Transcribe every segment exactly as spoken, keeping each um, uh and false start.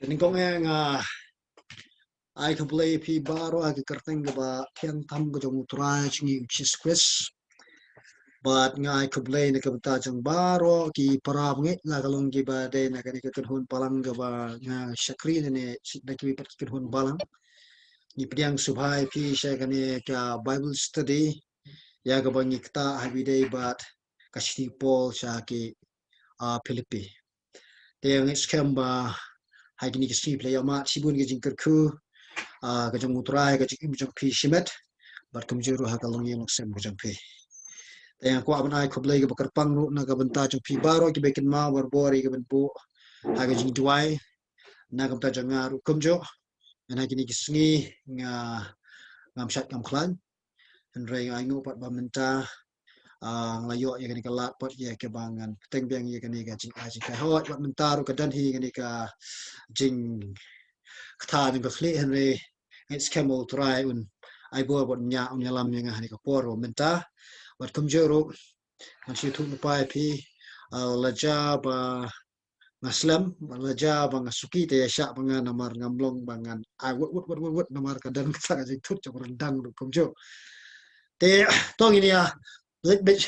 Nyngkong eh nga ai khublei ïa phi baroh ha ka kyrteng kaba thiang tam ka jong U Trai jong ngi U Jisu Khrist. Bad nga ai khublei na ka bynta jong baroh ki para bangeit la ka long kiba dei na kane ka kynhun balang kaba nga shakri ne ne na kiwei pat ki kynhun balang. Ngi pdiang sngewbha ïa phi sha kane ka Bible study ïa kaba ngi ktah ha ba ïadei bad ka shithi Paul sha ki, ah, Philippi. Te nga ngeit skhem ba ha kine ki sngi phi la ïohmad shibun ki jingkyrkhu, ah, ka jong U Trai, ka jingim jong phi shimet bad kumjuh ruh ha ka longïing longsem ka jong phi. Te nga kwah ban ai khublei kaba kyrpang ruh na ka bynta jong phi baroh kiba kynmaw barabor ïa kaban buh ha ka jingduwai na ka bynta jong nga ruh kumjuh. Ngan ha kine ki sngi nga ngam shait ngam khlaiñ. Hynrei nga ainguh pat ba mynta, ah, nga la ïoh ïa kane ka lad pat ïa kaba ngan bteng biang ïa kane ka jingai jingkhaiñ. Hooid, wat mynta ruh ka don hi kane ka jingktah jingkyrkhu, hynrei nga ngeit skhem U Trai un ai bor bad un ïa, un ïalam ïa nga ha kane ka por ba mynta. Bad kumjuh ruh ngan shu ïathuh lypa ïa phi, ah, la jia ba nga slem, la jia ba nga suki, te ïa shah ba nga namar ngam long ba ngan ai wut wut wut wut wut namar ka don kata ka jingthut jong u ryndang ruh kumjuh. Te to ngin ïa leit beit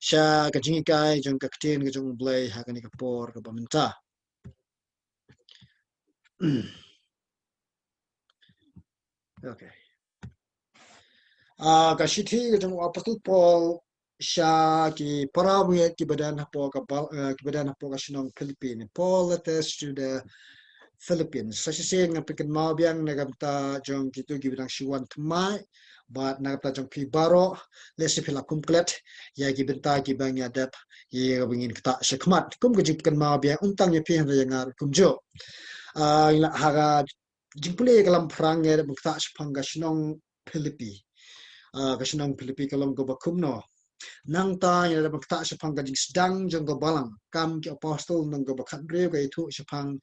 sha ka jinghikai jong ka ktien ka jong U Blei ha kane ka por kaba mynta. Okay. Ah, ka shithi ka jong u Apostol Paul sha ki para bangeit kiba don hapoh ka bal-, eh, kiba don hapoh ka shnong Philippi ne. Paul letters to the Philippians. Sa shisien ngan pynkynmaw biang na ka bynta jong kito kiba dang shu wan thymmai bad na ka bynta jong phi baroh lehse phi la kum klet ïa ki bynta kiba ngi ïa dep ïa kaba ngin ktah shakhmat. Kum ka jingpynkynmaw biang ym tang ïa phi hynrei ïa nga ruh kumjuh. Ah, ïa la ha ka jingpule ka lam Pharang ngi la dep ktah shaphang ka shnong Philippi. Ah, ka shnong Philippi ka long kaba kumno. Nangta ngi la dep ktah shaphang ka jingsdang jong ka balang. Kam ki Apostol lynnong kaba khathynriew ka ïathuh shaphang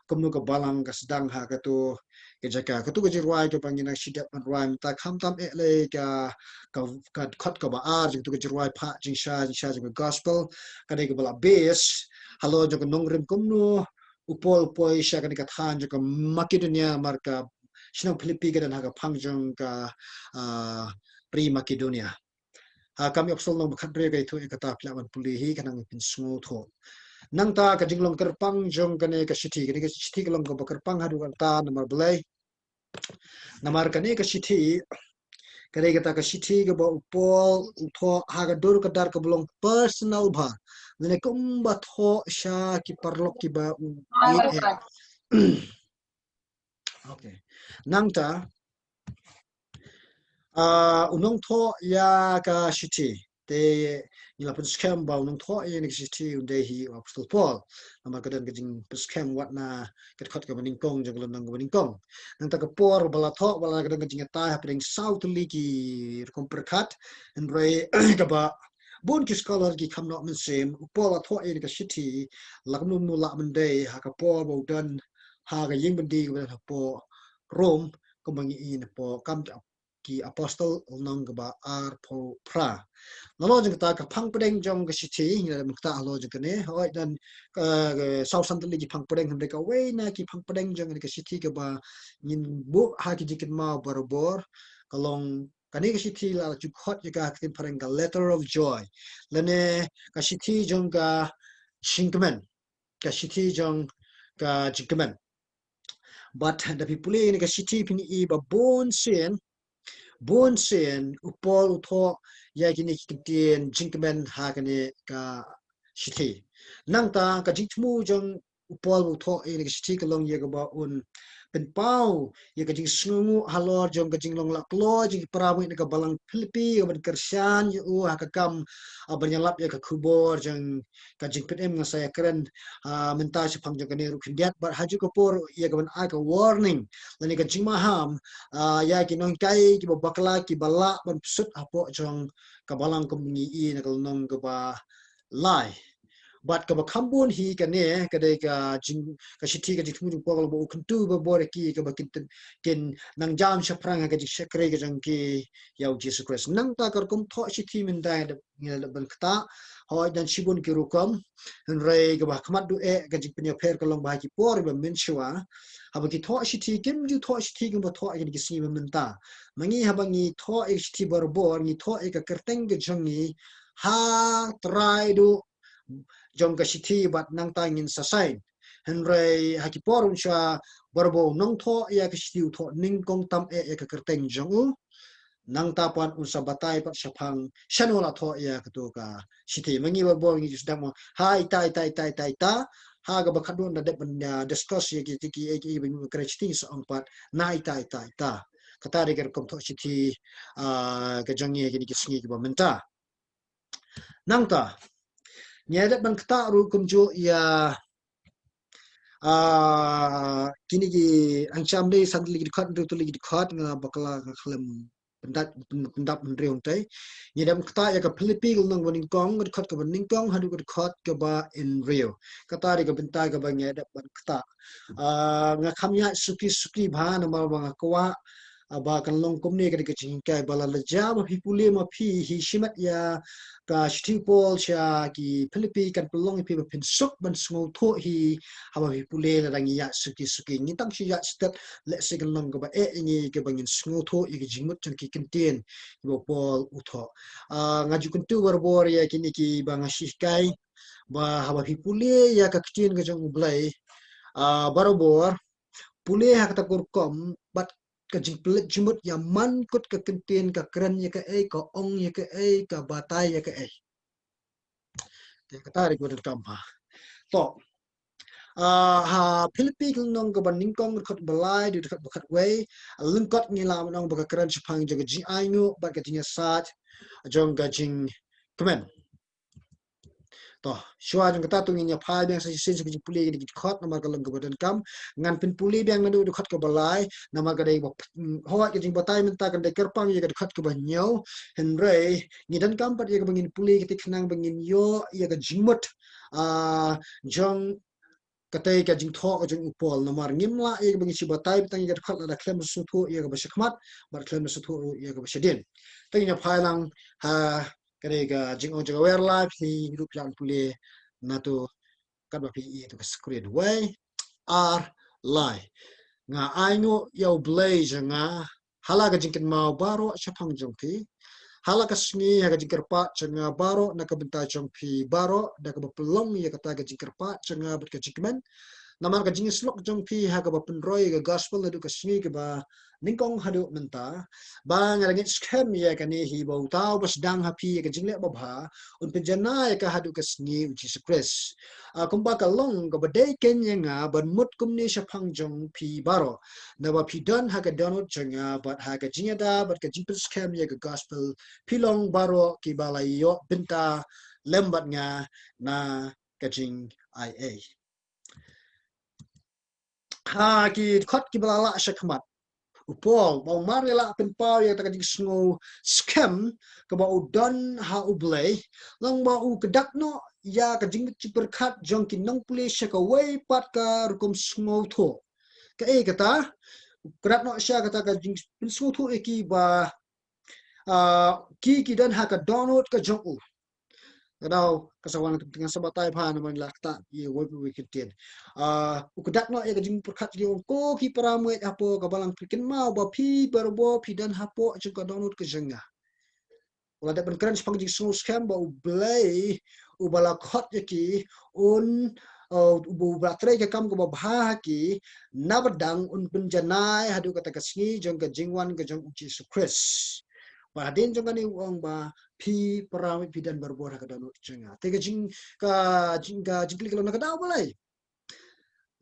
kumno ka balang ka sdang ha kato ka jaka. Kato ka jingrwai kaba ngi nang shu dep ban rwai mynta khamtam eh lei ka, ka, ka dkhot kaba ar jong kato ka jingrwai phah jingshai, jingshai jong ka gospel. Ka dei kaba la base halor jong ka nongrim kumno u Paul u poi sha kane ka thaiñ jong ka Makedonia, namar ka shnong Philippi ka don ha ka phang jong ka, ah, ri Makedonia. Ha Kam ki Apostol lynnong ba khathynriew ka ïathuh ïa kata, phi lah ban pule hi khnang ban pynsngewthuh. Nangta ka jinglong kyrpang jong kane ka shithi, kane ka shithi ka long kaba kyrpang haduh katta namar balei? Namar kane ka shithi ka dei kata ka shithi kaba u Paul u thoh ha ka dur ka dar kaba long personal bha. Lane kumba thoh sha ki paralok kiba u ïeit eh. Okay. Nangta, ah, u nongthoh ïa ka shithi. Te ngi la pynskhem ba u nongthoh ïa kane ka shithi un dei hi u Apostol Paul. Namar ka don ka jingpynskhem wat na ka dkhot kaba nyngkong jong ka lynnong kaba nyngkong. Nangta ka por ba la thoh, ba la ka don ka jingïatai hapdeng saw tylli ki rukom pyrkhat. Hynrei kaba bun ki scholar ki kham noh mynsiem, u Paul u thoh ïa kane ka shithi la kumno kumno lah ban dei ha ka por ba u don ha ka ïing byndi kaba don hapoh Rom, kumba ngi i napoh Kam ki Apostol lynnong kaba arphew phra. Nalor jong kata ka phang pdeng jong ka shithi, ngi la dep ktah halor jong kane, hooid don, eh, saw san tylli ki phang pdeng, hynrei kawei na ki phang pdeng jong kane ka shithi kaba ngin buh ha ki jingkynmaw barabor, ka long kane ka shithi la ju khot ïa ka ha ka ktien phareng ka letter of joy. Lane ka shithi jong ka jingkmen. Ka shithi jong ka jingkmen. Bad da phi pule ïa kane ka shithi phin i ba bun sien, bun sien u Paul u thoh ïa kine ki kyntien jingkmen ha kane ka shithi. Nangta ka jingthmu jong u Paul u thoh ïa kane ka shithi ka long ïa kaba un pynpaw ïa ka jingsngewnguh halor jong ka jinglong la kloi jong ki para bangeit na ka balang Philippi, ka ban kyrshan ïa u ha ka kam, ah, ban ïalap ïa ka khubor jong ka jingpynim. Nga sa ïakren, ah, mynta shaphang jong kane ruh khyndiat, bad ha kajuh ka por ïa ka ban ai ka warning lane ka jingmaham, ah, ïa ki nonghikai kiba bakla kiba lah ban pynshut hapoh jong ka balang, kum ngi i na ka lynnong kaba lai. Bad kaba kham bun hi kane, ka dei ka jing, ka shithi ka jingthmu jong u Paul ba u kyntu barabor ïa ki kaba kin, kin nang jam shaphrang ha ka jingshakri ka jong ki ïa u Jisu Khrist. Nangta ka rukom thoh shithi mynta ngi la dep ban ktah, hooid don shibun ki rukom, hynrei kaba khmat duh eh ka jingpynïapher ka long ba ha ki por ba mynshuwa, haba ki thoh shithi kim ju thoh shithi kumba thoh ïa kine ki sngi ba mynta. Ma ngi haba ngi thoh ïa ka shithi barabor, ngi thoh ïa ka kyrteng ka jong ngi ha trai duh jong ka shithi bad nangta ngin sa sign. Hynrei ha ki por mynshuwa barabor u nongthoh ïa ka shithi u thoh nyngkong tam eh ïa ka kyrteng jong u. Nangta pat un sa batai pat shaphang shano la thoh ïa kato ka shithi. Ma ngi barabor ngi ju sdang mo ha ita ita ita ita ita. Ha kaba khatduh ngi la dep ban, ah, discuss ïa ki, ki, ki, ki, ban kren shithi sa ong pat na ita ita ita. Kata dei ka rukom thoh shithi, ah, ka jong ngi ha kine ki sngi kiba mynta. Nangta ngi la dep ban ktah ruh kumjuh ïa, ah, kine ki, ang shym dei san tylli ki dkhot, hynriew tylli ki dkhot, nga bakla nga khlem pyndap, pyndap hynriew hangtei. Ngi dep ktah ïa ka Philippi ka lynnong ba nyngkong, ka dkhot kaba nyngkong haduh ka dkhot kaba hynriew. Kata dei ka bynta kaba ngi dep ban ktah. Ah, nga kham ïaid suki suki bha namar ba nga kwah, ah, ba kan long kumne ka dei ka jinghikai ba la lada jia ba phi pule ma phi hi shimet ïa ka shithi u Paul sha ki Philippi kan pynlong ïa phi ba phin suk ban sngewthuh hi haba phi pule lada ngi ïaid suki suki. Ngi tang shu ïaid stet lehse kan long kaba eh ïa ngi kaba ngin sngewthuh ïa ki jingmut jong ki kyntien kiba u Paul u thoh. Ah, nga ju kyntu barabor ïa kine kiba nga shu hikai ba haba phi pule ïa ka ktien ka jong U Blei, ah, barabor pule ha kata ka rukom bad ka jingpynleit jingmut ïa man kut ka kyntien ka kren ïa kaei, ka ong ïa kaei, ka batai ïa kaei. Te kata dei ka dei ka kam ha. To. Ah, ha Philippi ka lynnong kaba nyngkong dkhot ba lai, dkhot ba khatwei. Lyngkot ngi la ong ba ka kren shaphang jong ka jingainguh bad ka jingïasaid jong ka jingkmen. To, shuwa jong kata to ngin ïa phai biang sa shisien sha ka jingpule ïa kine ki dkhot namar ka long kaba donkam. Ngan pynpule biang naduh dkhot kaba lai namar ka dei ba, mm, hooid ka jingbatai mynta kan dei kyrpang ïa ka dkhot kaba hynñiew. Hynrei ngi donkam pat ïa kaba ngin pule kata khnang ba ngin ïoh ïa ka jingmut, ah, jong katei ka jingthoh ka jong u Paul namar ngim lah ïa kaba ngin shu batai tang ïa ka dkhot lada khlem sngewthuh ïa kaba shakhmat bad khlem sngewthuh ïa kaba shadien. Te ngin ïa phai lang ha ka dei ka jingong jong ka Wer Lai, phi ruh phi lah pule nato katba phi ïohi ïa ka screen. Wei, ar, lai. Nga ainguh ïa U Blei jong nga ha la ka jingkynmaw baroh shaphang jong phi. Ha la ka sngi ha ka jingkyrpad jong nga baroh na ka bynta jong phi baroh da kaba pynlong ïa kata ka jingkyrpad jong nga bad ka jingkmen. Namar ka jingïasyllok jong phi ha kaba pynroi ïa ka gospel naduh ka sngi kaba nyngkong haduh mynta. Ba nga la ngeit skhem ïa kane hi ba uta uba sdang ha phi ïa ka jingleh babha un pynjanai ïa ka haduh ka sngi U Jisu Khrist. Ah, kumba ka long kaba dei kein ïa nga ban mut kumne shaphang jong phi baroh. Naba phi don ha ka dohnud jong nga bad ha ka jingïada bad ka jingpynskhem ïa ka gospel phi long baroh kiba la ïoh bynta lem bad nga na ka jingaiei. Ha ki dkhot kiba la lah shakhmat, u Paul ba u mar ïa la pynpaw ïa kata ka jingsngew skhem kaba u don ha U Blei, long ba u kdat noh ïa ka jingmut jingpyrkhat jong ki nongpule sha kawei pat ka rukom sngewthuh. Kaei kata? U kdat noh sha kata ka jingpynsngewthuh ïa ki ba, ah, ki ki don ha ka dohnud ka jong u. Ka dei ka sa wan tang sa batai bha namar la ktah ïa wei wei kyntien. Ah, u kdat noh ïa ka jingpyrkhat jong u, ko ki para meit hapoh ka balang pyrkhat, kynmaw ba phi barabor phi don hapoh jong ka dohnud ka jong nga. U la dep ban kren shaphang jingsngew skhem ba U Blei uba la khot ïa ki un, uh, uba, uba la trei ka kam kaba bha ha ki, na badang un pynjanai haduh kata ka sngi jong ka jingwan ka jong U Jisu Khrist. Bad hadien jong kane u ong ba phi para meit phi don barabor ha ka dohnud jong nga. Te ka jing, ka jing, ka jingkylli ka long na ka daw balei?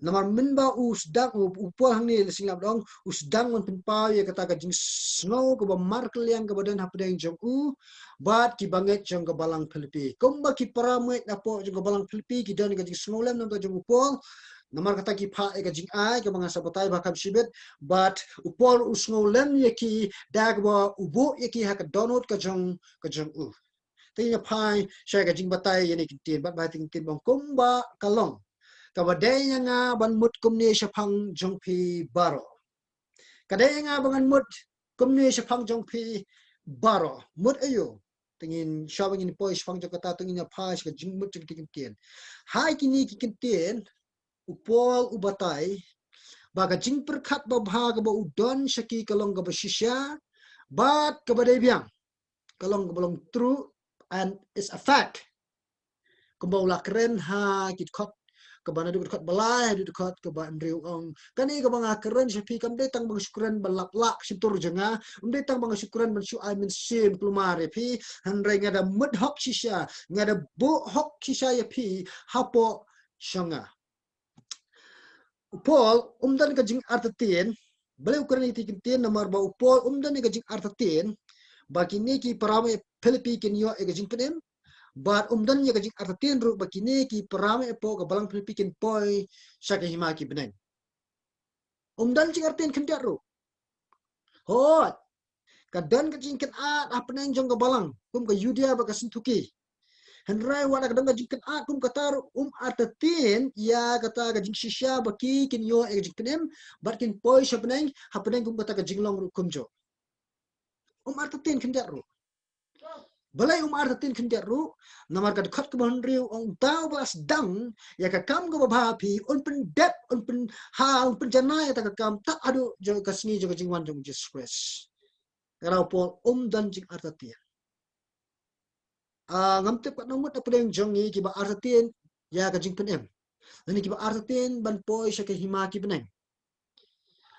Namar mynba u sdang u, u Paul hangne la sngap dong, u sdang ban pynpaw ïa kata ka jingsngew kaba markylliang kaba don hapdeng jong u bad ki bangeit jong ka balang Philippi. Kumba ki para meit hapoh jong ka balang Philippi ki don ka jingsngew lem namar jong u Paul. Namar kata ki phah ïa ka jingai kaba nga sa batai bha kham shibit, bad u Paul u sngew lem ïa ki da kaba u buh ïa ki ha ka dohnud ka jong, ka jong u. Te nga phai sha ka jingbatai ïa kine ki ktien, bad ba ha kine ki ktien ba ong, kumba ka long, kaba dei ïa nga ban mut kumne shaphang jong phi baroh. Ka dei ïa nga ba ngan mut kumne shaphang jong phi baroh. Mut aïu? Te ngin, shuwa ba ngin poi shaphang jong kata, te ngin ïa phai sha ka jingmut jong kine ki ktien. Ha kine ki ktien, u Paul u batai ba ka jingpyrkhat babha kaba u don sha ki ka long kaba shisha, bad kaba dei biang, ka long kaba long true and is a fact. Kumba u la kren ha ki dkhot, kaba naduh dkhot ba lai haduh dkhot kaba hynriew, ong, kane kaba nga kren sha phi kam dei tang ba nga shu kren ban lap lak shyntur jong nga, ym dei tang ba nga shu kren ban shu ai mynsiem kulmar ïa phi, hynrei nga da mut hok shisha, nga da buh hok shisha ïa phi hapoh jong nga. U Paul um don ka jingartatien, balei u kren ïa kine ki ktien, namar ba u Paul um don ïa ka jingartatien ba kine ki para Philippi kin ïoh ïa ka jingpynim, bad um don ïa ka jingartatien ruh ba kine ki para hapoh ka balang Philippi kin poi sha ka hima ki bneng. Um don jingartatien khyndiat ruh. Hooid, ka don ka jingkynad hapdeng jong ka balang kum ka Judia bad ka Syntuki. Hynrei wat la ka don ka jingkynad kum kata ruh, um artatien ïa kata ka jingshisha ba ki kin ïoh ïa ka jingpynim bad kin poi sha bneng, hapdeng kum kata ka jinglong ruh kumjuh. Um artatien khyndiat ruh. Balei um artatien khyndiat ruh? Namar ka dkhot kaba hynriew ong, uta uba la sdang ïa ka kam kaba bha ha phi un pyndep, un pynha, un pynjanai ïa kata ka kam tad haduh jong ka sngi jong ka jingwan jong u Jisu Khrist. Ka dei u Paul um don jingartatien. Ah, ngam tip katno ngut hapdeng jong ngi kiba artatien ïa ka jingpynim, lane kiba artatien ban poi sha ka hima ki bneng.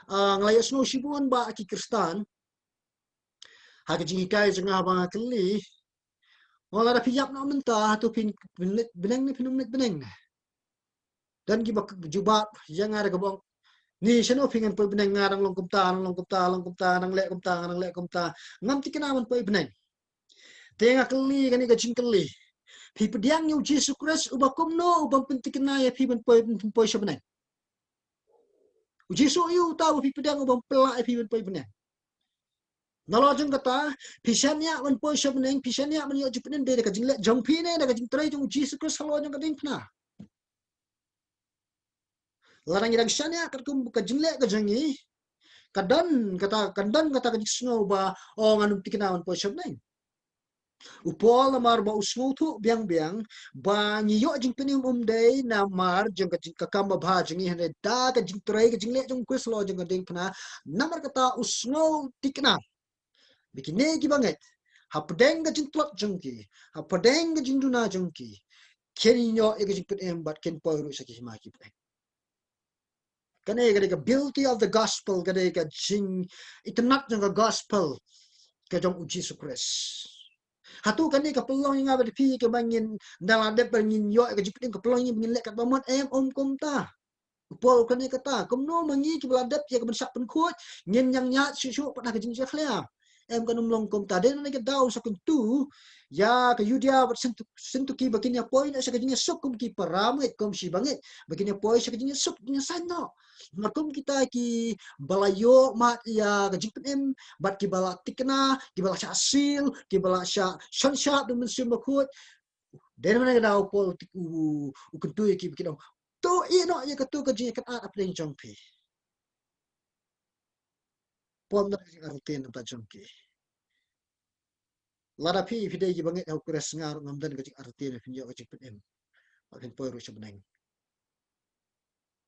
Ah, nga la ïohsngew shibun ba ki Khristan, ha ka jinghikai jong nga ba nga kylli, ong, lada phi ïap noh mynta, hato phin, phin leit bneng ne phin ym leit bneng ne? Don kiba jubab ïa nga da kaba ong, ni shano phi, ngan poi bneng, nga dang long kumta, dang long kumta, long kumta, dang leh kumta, dang leh kumta. Ngam thikna ban poi bneng. Te nga kylli kane ka jingkylli. Phi pdiang ïa u Jisu Khrist uba kumno uba pynthikna ïa phi ban poi, ban poi sha bneng? U Jisu aïu uta uba phi pdiang uba pynlah ïa phi ban poi bneng? Nalor jong kata, phi shaniah ban poi sha bneng, phi shaniah ban ïoh jingpynim, dei da ka jingleh jong phi ne da ka jingtrei jong u Jisu Khrist halor jong ka diengphna? Lada ngi dang shaniah katkum ka jingleh ka jong ngi, ka don kata, ka don kata ka jingsngew ba, oh, ngan ym thikna ban poi sha bneng. U Paul namar ba u sngewthuh biang biang ba ngi ïoh jingpynim um dei namar jong ka jing, ka kam babha jong ngi, hynrei da ka jingtrei ka jingleh jong u Khrist halor jong ka diengphna. Namar kata u sngew thikna ba kine kiba ngeit hapdeng ka jingtlot jong ki, hapdeng ka jingduna jong ki, kin ïoh ïa ka jingpynim bad kin poi ruh sha ka hima ki bneng. Kane ka dei ka beauty of the gospel, ka dei ka jingitynnad jong ka gospel ka jong u Jisu Khrist. Hato kane ka pynlong ïa nga bad phi kaba ngin da la dep ba ngin ïoh ïa ka jingpynim, ka pynlong ïa ngi ba ngin leh katba mut? Em, ym kumta. U Paul u kren ïa kata, kumno ma ngi kiba la dep ïa ka ban shah pynkhuid ngin ñiangñiat shuh shuh pat ha ka jingjakhlia? Em, kan ym long kumta. Dei na kane ka daw sa kyntu ïa ka Judia bad Syntu-, Syntuki ba kin ïa poi noh sha ka jingïasuk kum ki para ngeit, kum shi bangeit, ba kin ïa poi sha ka jingïasuk, jingïasaiñ noh. Namar kum kita kiba la ïoh mad ïa ka jingpynim bad kiba la thikna, kiba la shah seal, kiba la shah shon shad da u Mynsiem Bakhuid, dei na kane ka daw u Paul u, u kyntu ïa ki ba kin ong, to ïeh noh ïa kato ka jingïakynad hapdeng jong phi. Paul, ym don ka jingartatien na bynta jong ki. Lada phi, phi dei kiba ngeit ha u Khrist, nga ruh ngam don ka jingartatien ba phin ïoh ka jingpynim, ba phin poi ruh sha bneng.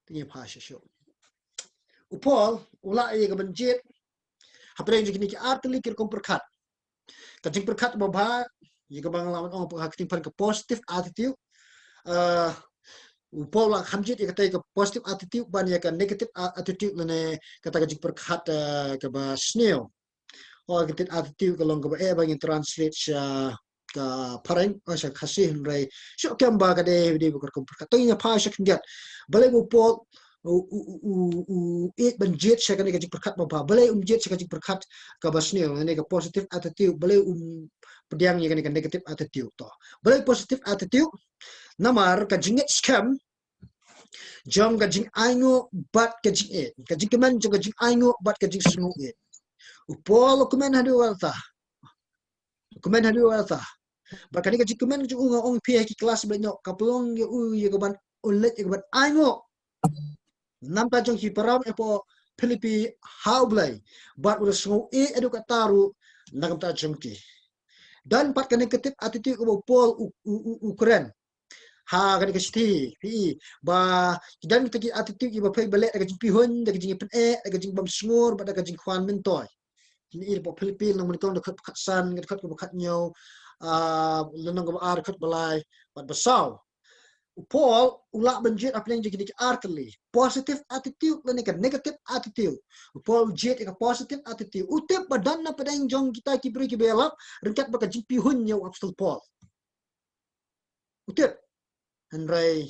Te ngin phai shuh shuh. U Paul u lah ïa ka ban jied hapdeng jong kine ki ar tylli ki rukom pyrkhat. Ka jingpyrkhat babha, ïa kaba nga la ong ha ka ktien phareng ka positive attitude. Ah, u Paul u la kham jied ïa kata ka positive attitude ban ïa ka negative a-, attitude lane kata ka jingpyrkhat, ah, kaba sniew. Oh, ka negative attitude ka long kaba eh ba ngin translate sha ka phareng, oh, sha Khasi, hynrei shu kem ba ka dei, dei ba ka rukom pyrkhat. To ngin phai sha khyndiat. Balei u Paul u, u, u, u, u ïeit ban jied sha kane ka jingpyrkhat babha? Balei um jied sha ka jingpyrkhat kaba sniew, kane ka positive attitude? Balei um pdiang ïa kane ka negative attitude to? Balei positive attitude? Namar ka jingngeit skhem jong ka jingainguh bad ka jingïeit, ka jingkmen jong ka jingainguh bad ka jingsngewieit. U Paul u kmen haduh katta. U kmen haduh katta. Bad kane ka jingkmen jong u nga ong phi ha ki klas ba leit noh, ka pynlong ïa u ïa kaban, u leit ïa kaban ainguh namar jong ki para bangeit hapoh Philippi ha U Blei. Bad u la sngew ïeit haduh katta ruh na ka bynta jong ki. Don pat ka negative attitude kaba u Paul u, u, u, u kren ha kane ka shithi, phi i, ba ki don kita ki attitude kiba phi ba leh da ka jingpihuiñ, da ka jingpyneh, da ka jingbymsngur, bad da ka jingkwah myntoi. Kine i hapoh Philippi lynnong ba nyngkong, dkhot khatsan, dkhot kaba khathynñiew, ah, lynnong kaba ar, dkhot ba lai bad ba saw. U Paul u lah ban jied hapdeng jong kine ki artylli, positive attitude lane ka negative attitude. U Paul u jied ïa ka positive attitude. U tip ba don na pdeng jong kita ki briew kiba ïalap ryngkat bad ka jingpihuiñ ïa u Apostol Paul. U tip. Hynrei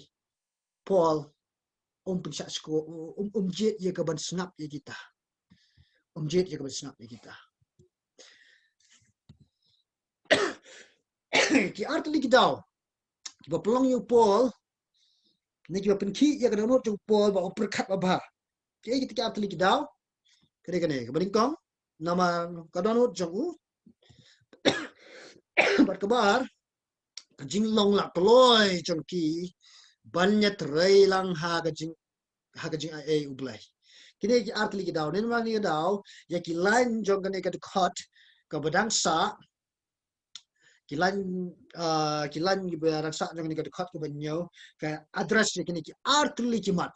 Paul um pynshah shuh, um, um jied ïa kaban sngap ïa kita. Um jied ïa kaban sngap ïa kita. Ki artylli ki daw kiba pynlong ïa u Paul, ne kiba pynkhih ïa ka dohnud jong u Paul ba u pyrkhat babha. Ki, kita ki artylli ki daw. Kane, kane kaba nyngkong, namar ka dohnud jong u. Bad kaba ar, ka jinglong lah kloi jong ki ban ïatrei lang ha ka jing, ha ka jingaiei U Blei. Kine ki artylli ki daw, ne namar kine ki daw, ïa ki lain jong kane ka dkhot kaba dang sah, ki lain, ah, ki lain kiba dang sah jong kane ka dkhot kaba hynñiew ka address ïa kine ki artylli ki mat.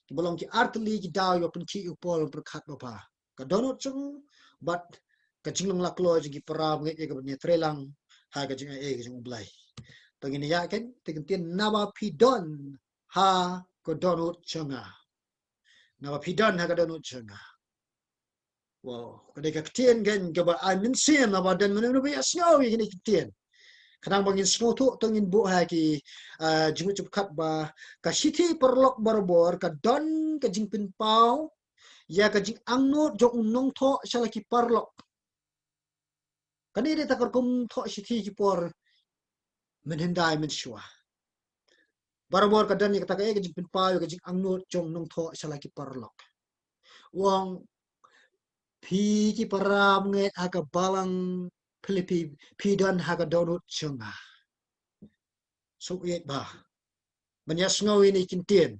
Kiba long ki artylli ki daw kiba pynkhih ïa u Paul ban pyrkhat babha. Ka dohnud jong u bad ka jinglong lah kloi jong ki para bangeit ïa kaban ïatrei lang ha ka jingaiei ka jong U Blei. To ngin ïa kren, te ka ktien, naba phi don ha ka dohnud jong nga. Naba phi don ha ka dohnud jong nga. Wow, ka dei ka ktien kan kaba ai mynsiem, naba don mano mano ba ïohsngew ïa kane ka ktien. Khnang ba ngin sngewthuh, to ngin buh ha ki, ah, jingmut jingpyrkhat ba ka shithi paralok barabor ka don ka jingpynpaw ïa ka jingangnud jong u nongthoh sha la ki paralok. Kane dei kata ka rukom thoh shithi ki por mynhyndai mynshuwa. Barabor ka don ïa kata kaei ka jingpynpaw ïa ka jingangnud jong u nongthoh sha la ki paralok. U ong, phi ki para bangeit ha ka balang Philippi, phi don ha ka dohnud jong nga. Sngewbha ban ïa sngew ïa kine ki ktien.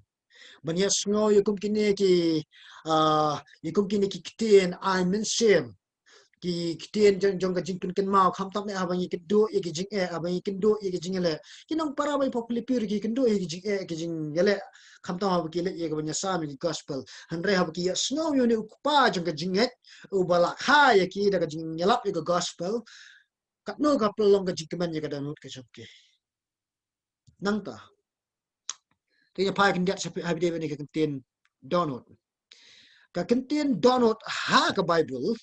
Ban ïa sngew ïa kum kine ki, ah, ïa kum kine ki ktien ai mynsiem. Ki ktien jong, jong ka jingpynkynmaw, khamtam eh haba ngi kynduh ïa ki jingeh, haba ngi kynduh ïa ki jingïaleh. Ki nongpara ba hapoh Philippi ruh ki kynduh ïa ki jingeh, ki jingïaleh. Khamtam haba ki leit ïa kaban ïasam ïa ka gospel. Hynrei haba ki ïa sngew ïa une u Kpa jong ka jingngeit uba la kha ïa ki da ka jingïalap ïa ka gospel, katno ka pynlong ka jingkmen ïa ka dohnud ka jong ki. Nangta, te ïa phai khyndiat sha phi, ha phi dei bad kane ka ktien dohnud. Ka ktien dohnud ha ka Baibl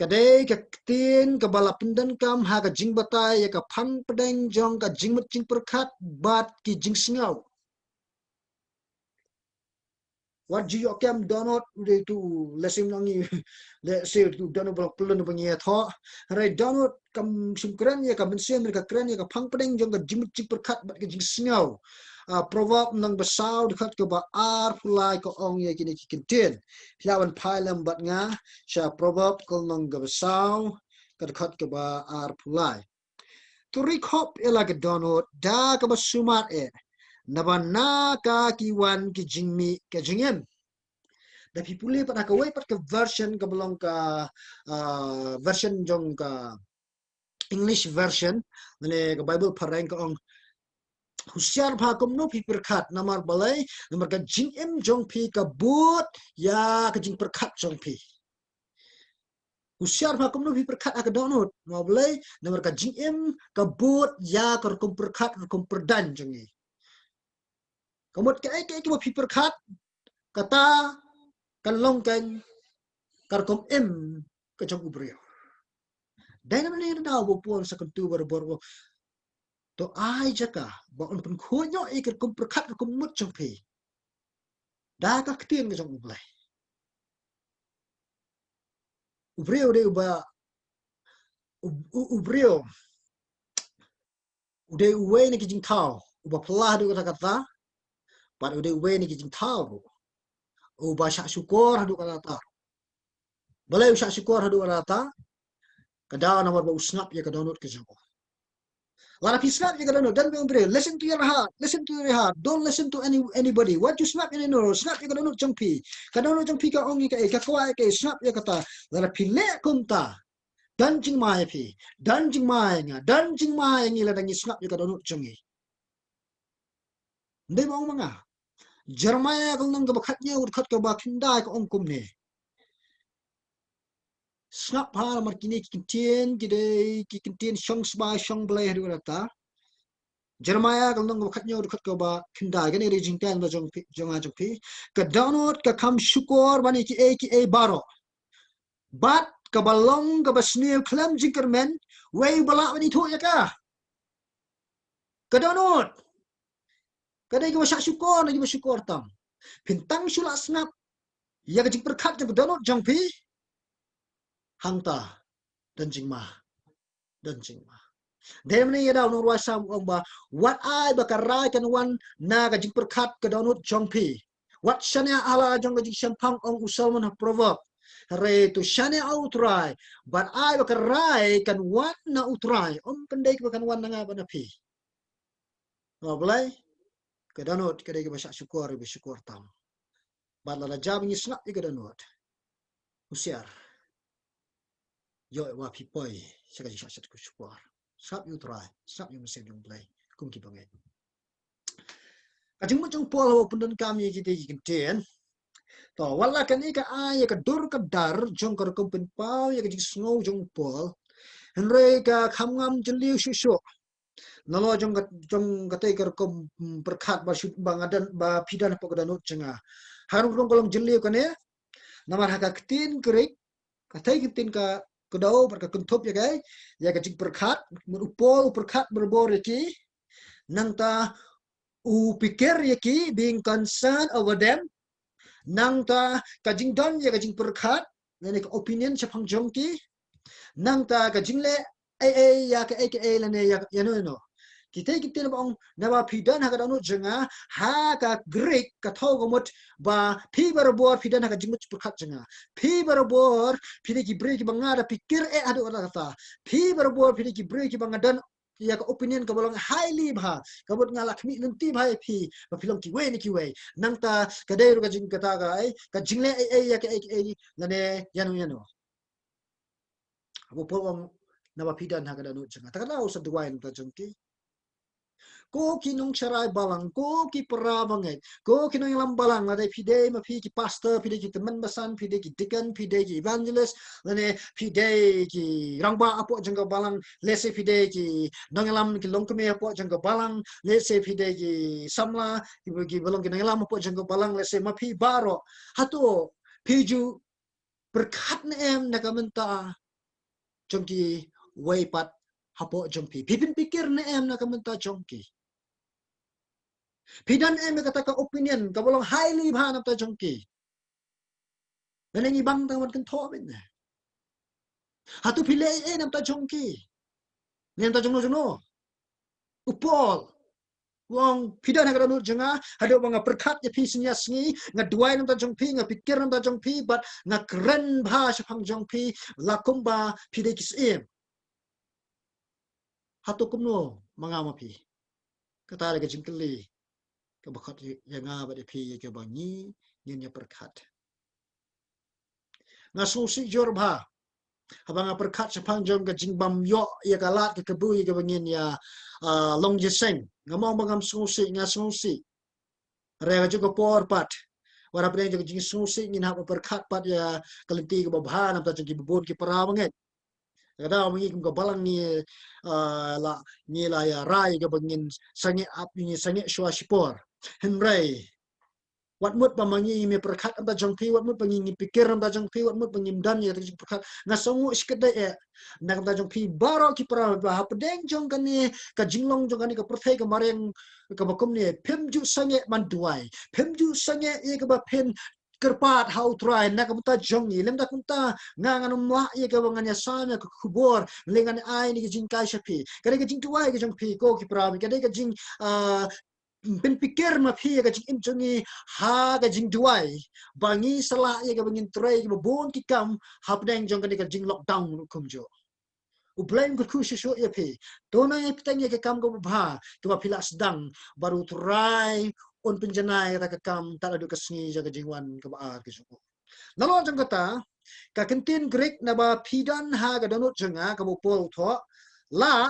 ka dei ka ktien kaba la pyndonkam ha ka jingbatai ïa ka phang pdeng jong ka jingmut jingpyrkhat bad ki jingsngew. Wat ju ïoh kem dohnud u dei tu, lehse ngi, lehse tu dohnud ba la pynlong ba ngi ïathoh. Hynrei dohnud kam shym kren ïa ka mynsiem, ka kren ïa ka phang pdeng jong ka jingmut jingpyrkhat bad ka jingsngew. Ah, Proverb lynnong ba saw, dkhot kaba arphew lai ka ong ïa kine ki ktien. Phi lah ban phai lem bad nga sha Proverb ka lynnong kaba saw, ka dkhot kaba arphew lai. To ri khop ïa la ka dohnud da kaba sumar eh, naba na ka ki wan ki jingmih ka jingim. Da phi pule pat ha kawei pat ka version kaba long ka, ah, version jong ka English version, lane ka Baibl phareng ka ong, husiar bha kumno phi pyrkhat, namar balei, namar ka jingim jong phi ka bud ïa ka jingpyrkhat jong phi. Husiar bha kumno phi pyrkhat ha ka dohnud, namar balei, namar ka jingim ka bud ïa ka rukom pyrkhat, rukom pyrdan jong ngi. Ka mut kaei kaei kaba phi pyrkhat, kata kan long kein ka rukom im ka jong u briew. Dei namar kata ba u Paul sa kyntu barabor ba to ai jaka ba un pynkhuid noh ïa ka rukom pyrkhat, rukom mut jong phi da ka ktien ka jong U Blei. U briew u dei uba, u, u, u briew u dei uwei na ki jingthaw uba phylla haduh katta katta, bad u dei uwei na ki jingthaw ruh uba shah shukor haduh katta katta. Balei u shah shukor haduh katta katta? Ka daw namar ba u sngap ïa ka dohnud ka jong u. Lada phi sngap ïa ka dohnud, don bynriew, listen to your heart, listen to your heart, don't listen to any, anybody. Wat ju sngap ïa uno uno, sngap ïa ka dohnud jong phi. Ka dohnud jong phi ka ong ïa kaei, ka kwah ïa kaei, sngap ïa kata. Lada phi leh kumta, don jingma ïa phi, don jingma ïa nga, don jingma ïa ngi lada ngi sngap ïa ka dohnud jong ngi. Ym dei ba ong ma nga. Jeremiah ka lynnong kaba khathynñiew, dkhot kaba khyndai ka ong kumne. Sngap bha namar kine ki kyntien, ki dei ki kyntien shong sbai shong blei haduh katta. Jeremiah ka lynnong kaba khathynñiew, dkhot kaba khyndai, kane ka dei jingteiñ ba jong phi, jong nga jong phi. Ka dohnud ka kham shukor ban ïa kiei kiei baroh. Bad kaba long kaba sniew khlem jingkyrmen, wei uba lah ban ithuh ïa ka? Ka dohnud. Ka dei kaba shah shukor na kiba shukor tam. Phin tang shu lah sngap ïa ka jingpyrkhat jong ka dohnud jong phi, hangta don jingma. Don jingma. Dei mynne ïa da u nongrwai Salm u ong ba, wat ai ba ka rai kan wan na ka jingpyrkhat ka dohnud jong phi. Wat shaniah ha la jong ka jingshemphang, ong u Solomon ha Proverb. Hynrei to shaniah ha u Trai, bad ai ba ka rai kan wan na u Trai, ym kan dei ba kan wan na nga bad na phi. Namar balei? Ka dohnud ka dei kaba shah shukor, kaba shukor tam. Bad lada jia ba ngi sngap ïa ka dohnud, husiar. Ïoh ïa ba phi poi sha ka jingshah shet ka shukor. Sngap ïa u Trai, sngap ïa u Mynsiem jong u Blei, kum ki bangeit. Ka jingmut jong u Paul haba u pyndonkam ïa kita ki kyntien. To, wat la kane ka ai ïa ka dur ka dar jong ka rukom pynpaw ïa ka jingsngew jong u Paul, hynrei ka kham ngam jylliew shuh shuh. Nalor jong ka, jong katei ka rukom, mm, pyrkhat ba shu, ba nga don, ba phi don hapoh ka dohnud jong nga. Ha ka rukom ka long jylliew kane, namar ha ka ktien Greek, katei ka ktien ka kdew bad ka kynthup ïa kaei, ïa ka jingpyrkhat, mut u Paul u pyrkhat barabor ïa ki, nangta u pyrkhat ïa ki, being concerned over them, nangta ka jingdon ïa ka jingpyrkhat, lane ka opinion shaphang jong ki, nangta ka jingleh ei ei ïa kaei kaei lane ïa, ïano ïano. Kita ki ktien ba ong, naba phi don ha ka dohnud jong nga, ha ka Greek ka thew ka mut ba phi barabor phi don ha ka jingmut jingpyrkhat jong nga. Phi barabor phi dei ki briew kiba nga da pyrkhat eh haduh katta katta. Phi barabor phi dei ki briew kiba nga don ïa ka opinion kaba long highly bha, ka mut nga la khmih lynti bha ïa phi ba phi long kiwei na kiwei. Nangta ka dei ruh ka jing kata ka ei, ka jingleh ei ei ïa kaei kaei lane ïano ïano. Haba u Paul u ong, naba phi don ha ka dohnud jong nga. Te kata u sa duwai na ka bynta jong ki. Ko ki nongsharai balang, ko ki para bangeit, ko ki nongïalam balang, lada phi dei ma phi ki pastor, phi dei ki tymmen basan, phi dei ki deacon, phi dei ki evangelist, lane phi dei ki rangbah hapoh jong ka balang, lehse phi dei ki nongïalam ki longkmie hapoh jong ka balang, lehse phi dei ki samla, ki, kiba long ki nongïalam hapoh jong ka balang, lehse ma phi baroh. Hato phi ju pyrkhat ne em na ka bynta jong kiwei pat hapoh jong phi? Phi pynpikir ne em na ka bynta jong ki? Phi don ne em ïa kata ka opinion kaba long highly bha na bynta jong ki? Lane ngi bang tang ban kynthoh beit ne? Hato phi leh ei ei na bynta jong ki? Ne na bynta jong no jong no? U Paul u ong, phi don ha ka dohnud jong nga, haduh ba nga pyrkhat ïa phi synñia sngi, nga duwai na bynta jong phi, nga pyrkhat na bynta jong phi, bad nga kren bha shaphang jong phi, la kumba phi dei ki syiem. Hato kumno ma nga ma phi? Kata dei ka jingkylli kaba khot ïa nga bad ïa phi, ïa kaba ngi ngin ïa pyrkhat. Nga sngewsih jur bha haba nga pyrkhat shaphang jong ka jingbym ïoh ïa ka lad ka kabu ïa kaba ngin ïa, ah, long jingïaseng. Nga mut ba ngam sngewsih, nga sngewsih. Hynrei ha kajuh ka por pat, wat hapdeng jong ka jingsngewsih ngin hap pyrkhat pat ïa ka lynti kaba bha na bynta jong kiba bun ki para bangeit. Ka daw ma ngi kum ka balang ngi, ah, la, ngi la ïa rai kaba ngin sangeh ap, ngin sangeh shuwa shipor. Hynrei wat mut ba ma ngi ngim pyrkhat na bynta jong phi, wat mut ba ngi ngim pyrkhat na bynta jong phi, wat mut ba ngim don ïa ka jingpyrkhat, nga sngew shikatdei eh na ka bynta jong phi baroh ki para, ba hapdeng jong kane ka jinglong jong kane ka pyrthei ka mariang kaba kumne, phim ju sangeh ban duwai, phim ju sangeh ïa kaba phin kyrpad ha u Trai na ka bynta jong ngi. Lymda kumta nga ngan ym lah ïa kaba ngan ïasam ïa ka khubor, lane ngan ai ïa ka jinghikai sha phi. Ka dei ka jingduwai ka jong phi ko ki para, ka dei ka jing, ah, pynpikir ma phi ïa ka jingim jong ngi ha ka jingduwai, ba ngi sa lah ïa kaba ngin trei kiba bun ki kam hapdeng jong kane ka jing lockdown ruh kumjuh. U Blei un kyrkhu shuh shuh ïa phi. To nang ïa phi tang ïa ka kam kaba bha kaba phi la sdang, bad U Trai un pynjanai ïa ka kam tad haduh ka sngi jong ka jingwan kaba ar ka jong u. Nalor jong kata, ka kyntien Greek naba phi don ha ka dohnud jong nga, kaba u Paul u thoh, lah,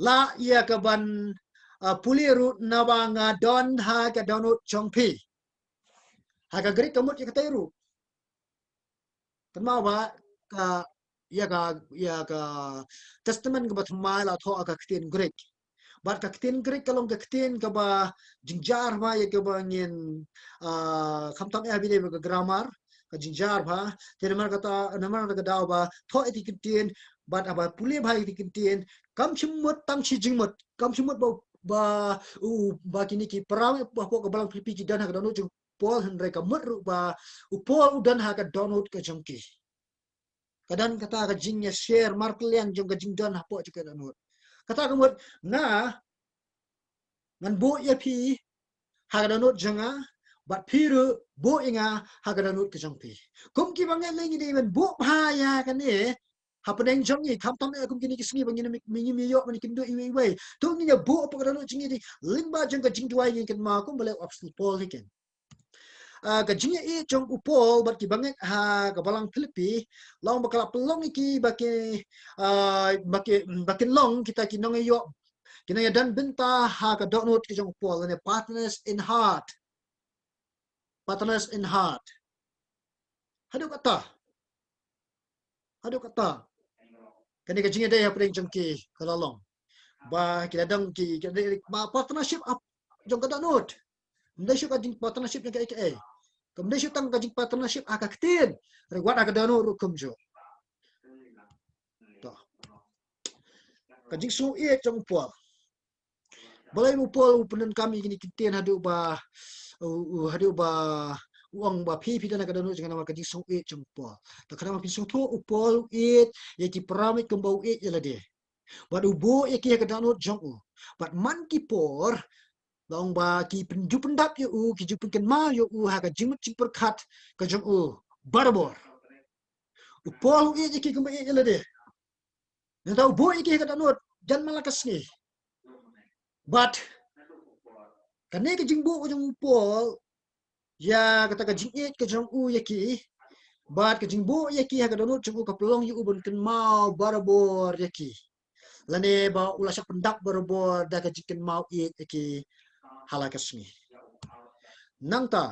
lah ïa ka ban, ah, pule ruh naba nga don ha ka dohnud jong phi. Ha ka Greek ka mut ïa katei ruh. Kynmaw ba ka, ïa ka, ïa ka Testament kaba thymmai la thoh ha ka ktien Greek. Bad ka ktien Greek ka long ka ktien kaba jynjar bha ïa kaba ngin, ah, khamtam eh ha bynta ka grammar, ka jynjar bha. Te namar kata, namar kata ka daw ba thoh ïa ki ktien, bad haba pule bha ïa ki ktien, kam shym mut tang shi jingmut, kam shym mut ba, ba, u, ba kine ki para ba hapoh ka balang Philippi ki don ha ka dohnud jong u Paul, hynrei ka mut ruh ba u Paul u don ha ka dohnud ka jong ki. Ka don kata ka jingïashare markylliang jong ka jingdon hapoh jong ka dohnud. Kata ka mut nga ngan buh ïa phi ha ka dohnud jong nga, bad phi ruh buh ïa nga ha ka dohnud ka jong phi. Kum ki bangeit lei ngi dei ban buh bha ïa kane hapdeng jong ngi, khamtam eh kum kine ki sngi ba ngin ym, ngin ym ïoh ban ïakynduh iwei iwei. To ngin ïa buh hapoh ka dohnud jong ngi, dei lyngba jong ka jingduwai ngin kynmaw kumba leh u Apostol Paul hi ken. Ah, ka jingïaieit jong u Paul bad ki bangeit ha ka balang Philippi, la ong ba ka la pynlong ïa ki ba ki, ah, ba ki, ba kin long kita ki nongïaïoh, ki nongïadon bynta ha ka dohnud ka jong u Paul, lane partners in heart. Partners in heart. Haduh kata. Haduh kata. Kane ka jingïadei hapdeng jong ki ka la long ba ki la dang ki, ki la dei ba partnership ap jong ka dohnud. Ym dei shuh ka jing partnership jong kaei kaei. Kam dei shuh tang ka jing partnership ha ka ktien, hynrei wat ha ka dohnud ruh kumjuh. To. Ka jingsngewïeit jong u Paul. Balei u Paul u pyndonkam ïa kine ki ktien haduh ba, u, u, haduh ba u ong ba phi, phi don ha ka dohnud jong nga, namar ka jingsngewïeit jong u Paul. Te khnang ba phin sngewthuh, u Paul u ïeit ïa ki para bangeit kumba u ïeit ïa lade. Bad u buh ïa ki ha ka dohnud jong u. Bad man ki por, la ong ba ki pyn, ju pyndap ïa u, ki ju pynkynmaw ïa u ha ka jingmut jingpyrkhat ka jong u barabor. U Paul u ïeit ïa ki kumba ïeit ïa lade. Nangta u buh ïa ki ha ka dohnud jan man la ka sngi. Bad kane ka jingbuh jong u Paul ïa kata ka jingïeit ka jong u ïa ki, bad ka jingbuh ïa ki ha ka dohnud jong u ka pynlong ïa u ban kynmaw barabor ïa ki, lane ba u la shah pyndap barabor da ka jingkynmaw ïeit ïa ki ha la ka sngi. Nangta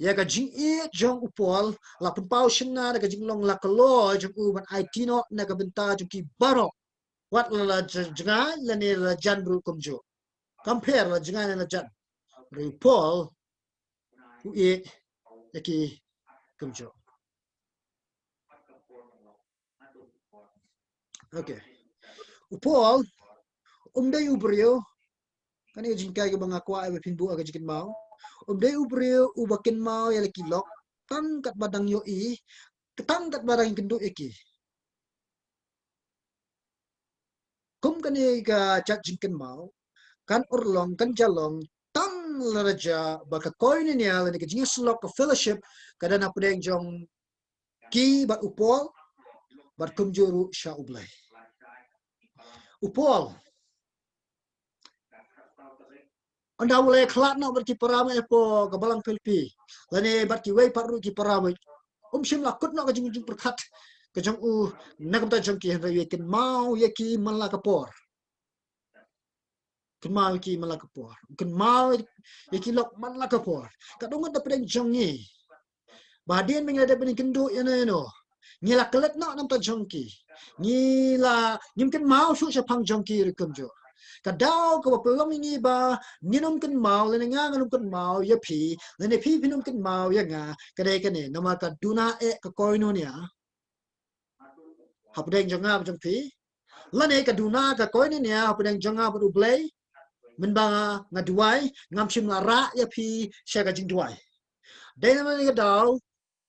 ïa ka jingïeit jong u Paul la pynpaw shynna da ka jinglong la kloi jong u ban aiti noh na ka bynta jong ki baroh, wat la la j-, jngai lane la jan ruh kumjuh. Kam pher la jngai lane la jan. Hynrei u Paul u ïeit ïa ki kumjuh. Okay. U Paul um dei u briew, kane ka jinghikai kaba nga kwah ïa ba phin buh ha ka jingkynmaw. Um dei u briew uba kynmaw ïa la ki lok tang katba dang ïohi, tang katba dang ïakynduh ïa ki. Kum kane ka jait jingkynmaw kan urlong, kan jia long tang lada jia ba ka koinonia lane ka jingïasyllok, ka fellowship, ka don hapdeng jong ki bad u Paul, bad kumjuh ruh sha U Blei. U Paul, ynda u la ïakhlad noh bad ki para bangeit hapoh ka balang Philippi, lane bad kiwei pat ruh ki para bangeit, um shym la kut noh ka jing, jingpyrkhat ka jong u na ka bynta jong ki, hynrei u kynmaw ïa ki man la ka por. Kynmaw ïa ki man la ka por. Kynmaw ïa ki lok man la ka por. Ka dang ngat hapdeng jong ngi. Ba hadien ba ngi la dep ban ïakynduh ïano ïano, ngi la klet noh na ka bynta jong ki. Ngi la, ngim kynmaw shuh shaphang jong ki ruh kumjuh. Ka daw kaba pynlong ïa ngi ba ngin ym kynmaw, lane nga ngan ym kynmaw ïa phi, lane phi phin ym kynmaw ïa nga, ka dei kane, namar ka duna eh ka koinonia hapdeng jong nga bad jong phi, lane ka duna ka koinonia hapdeng jong nga bad U Blei. Mynba nga, nga duwai, ngam shym la rah ïa phi sha ka jingduwai. Dei namar kane ka daw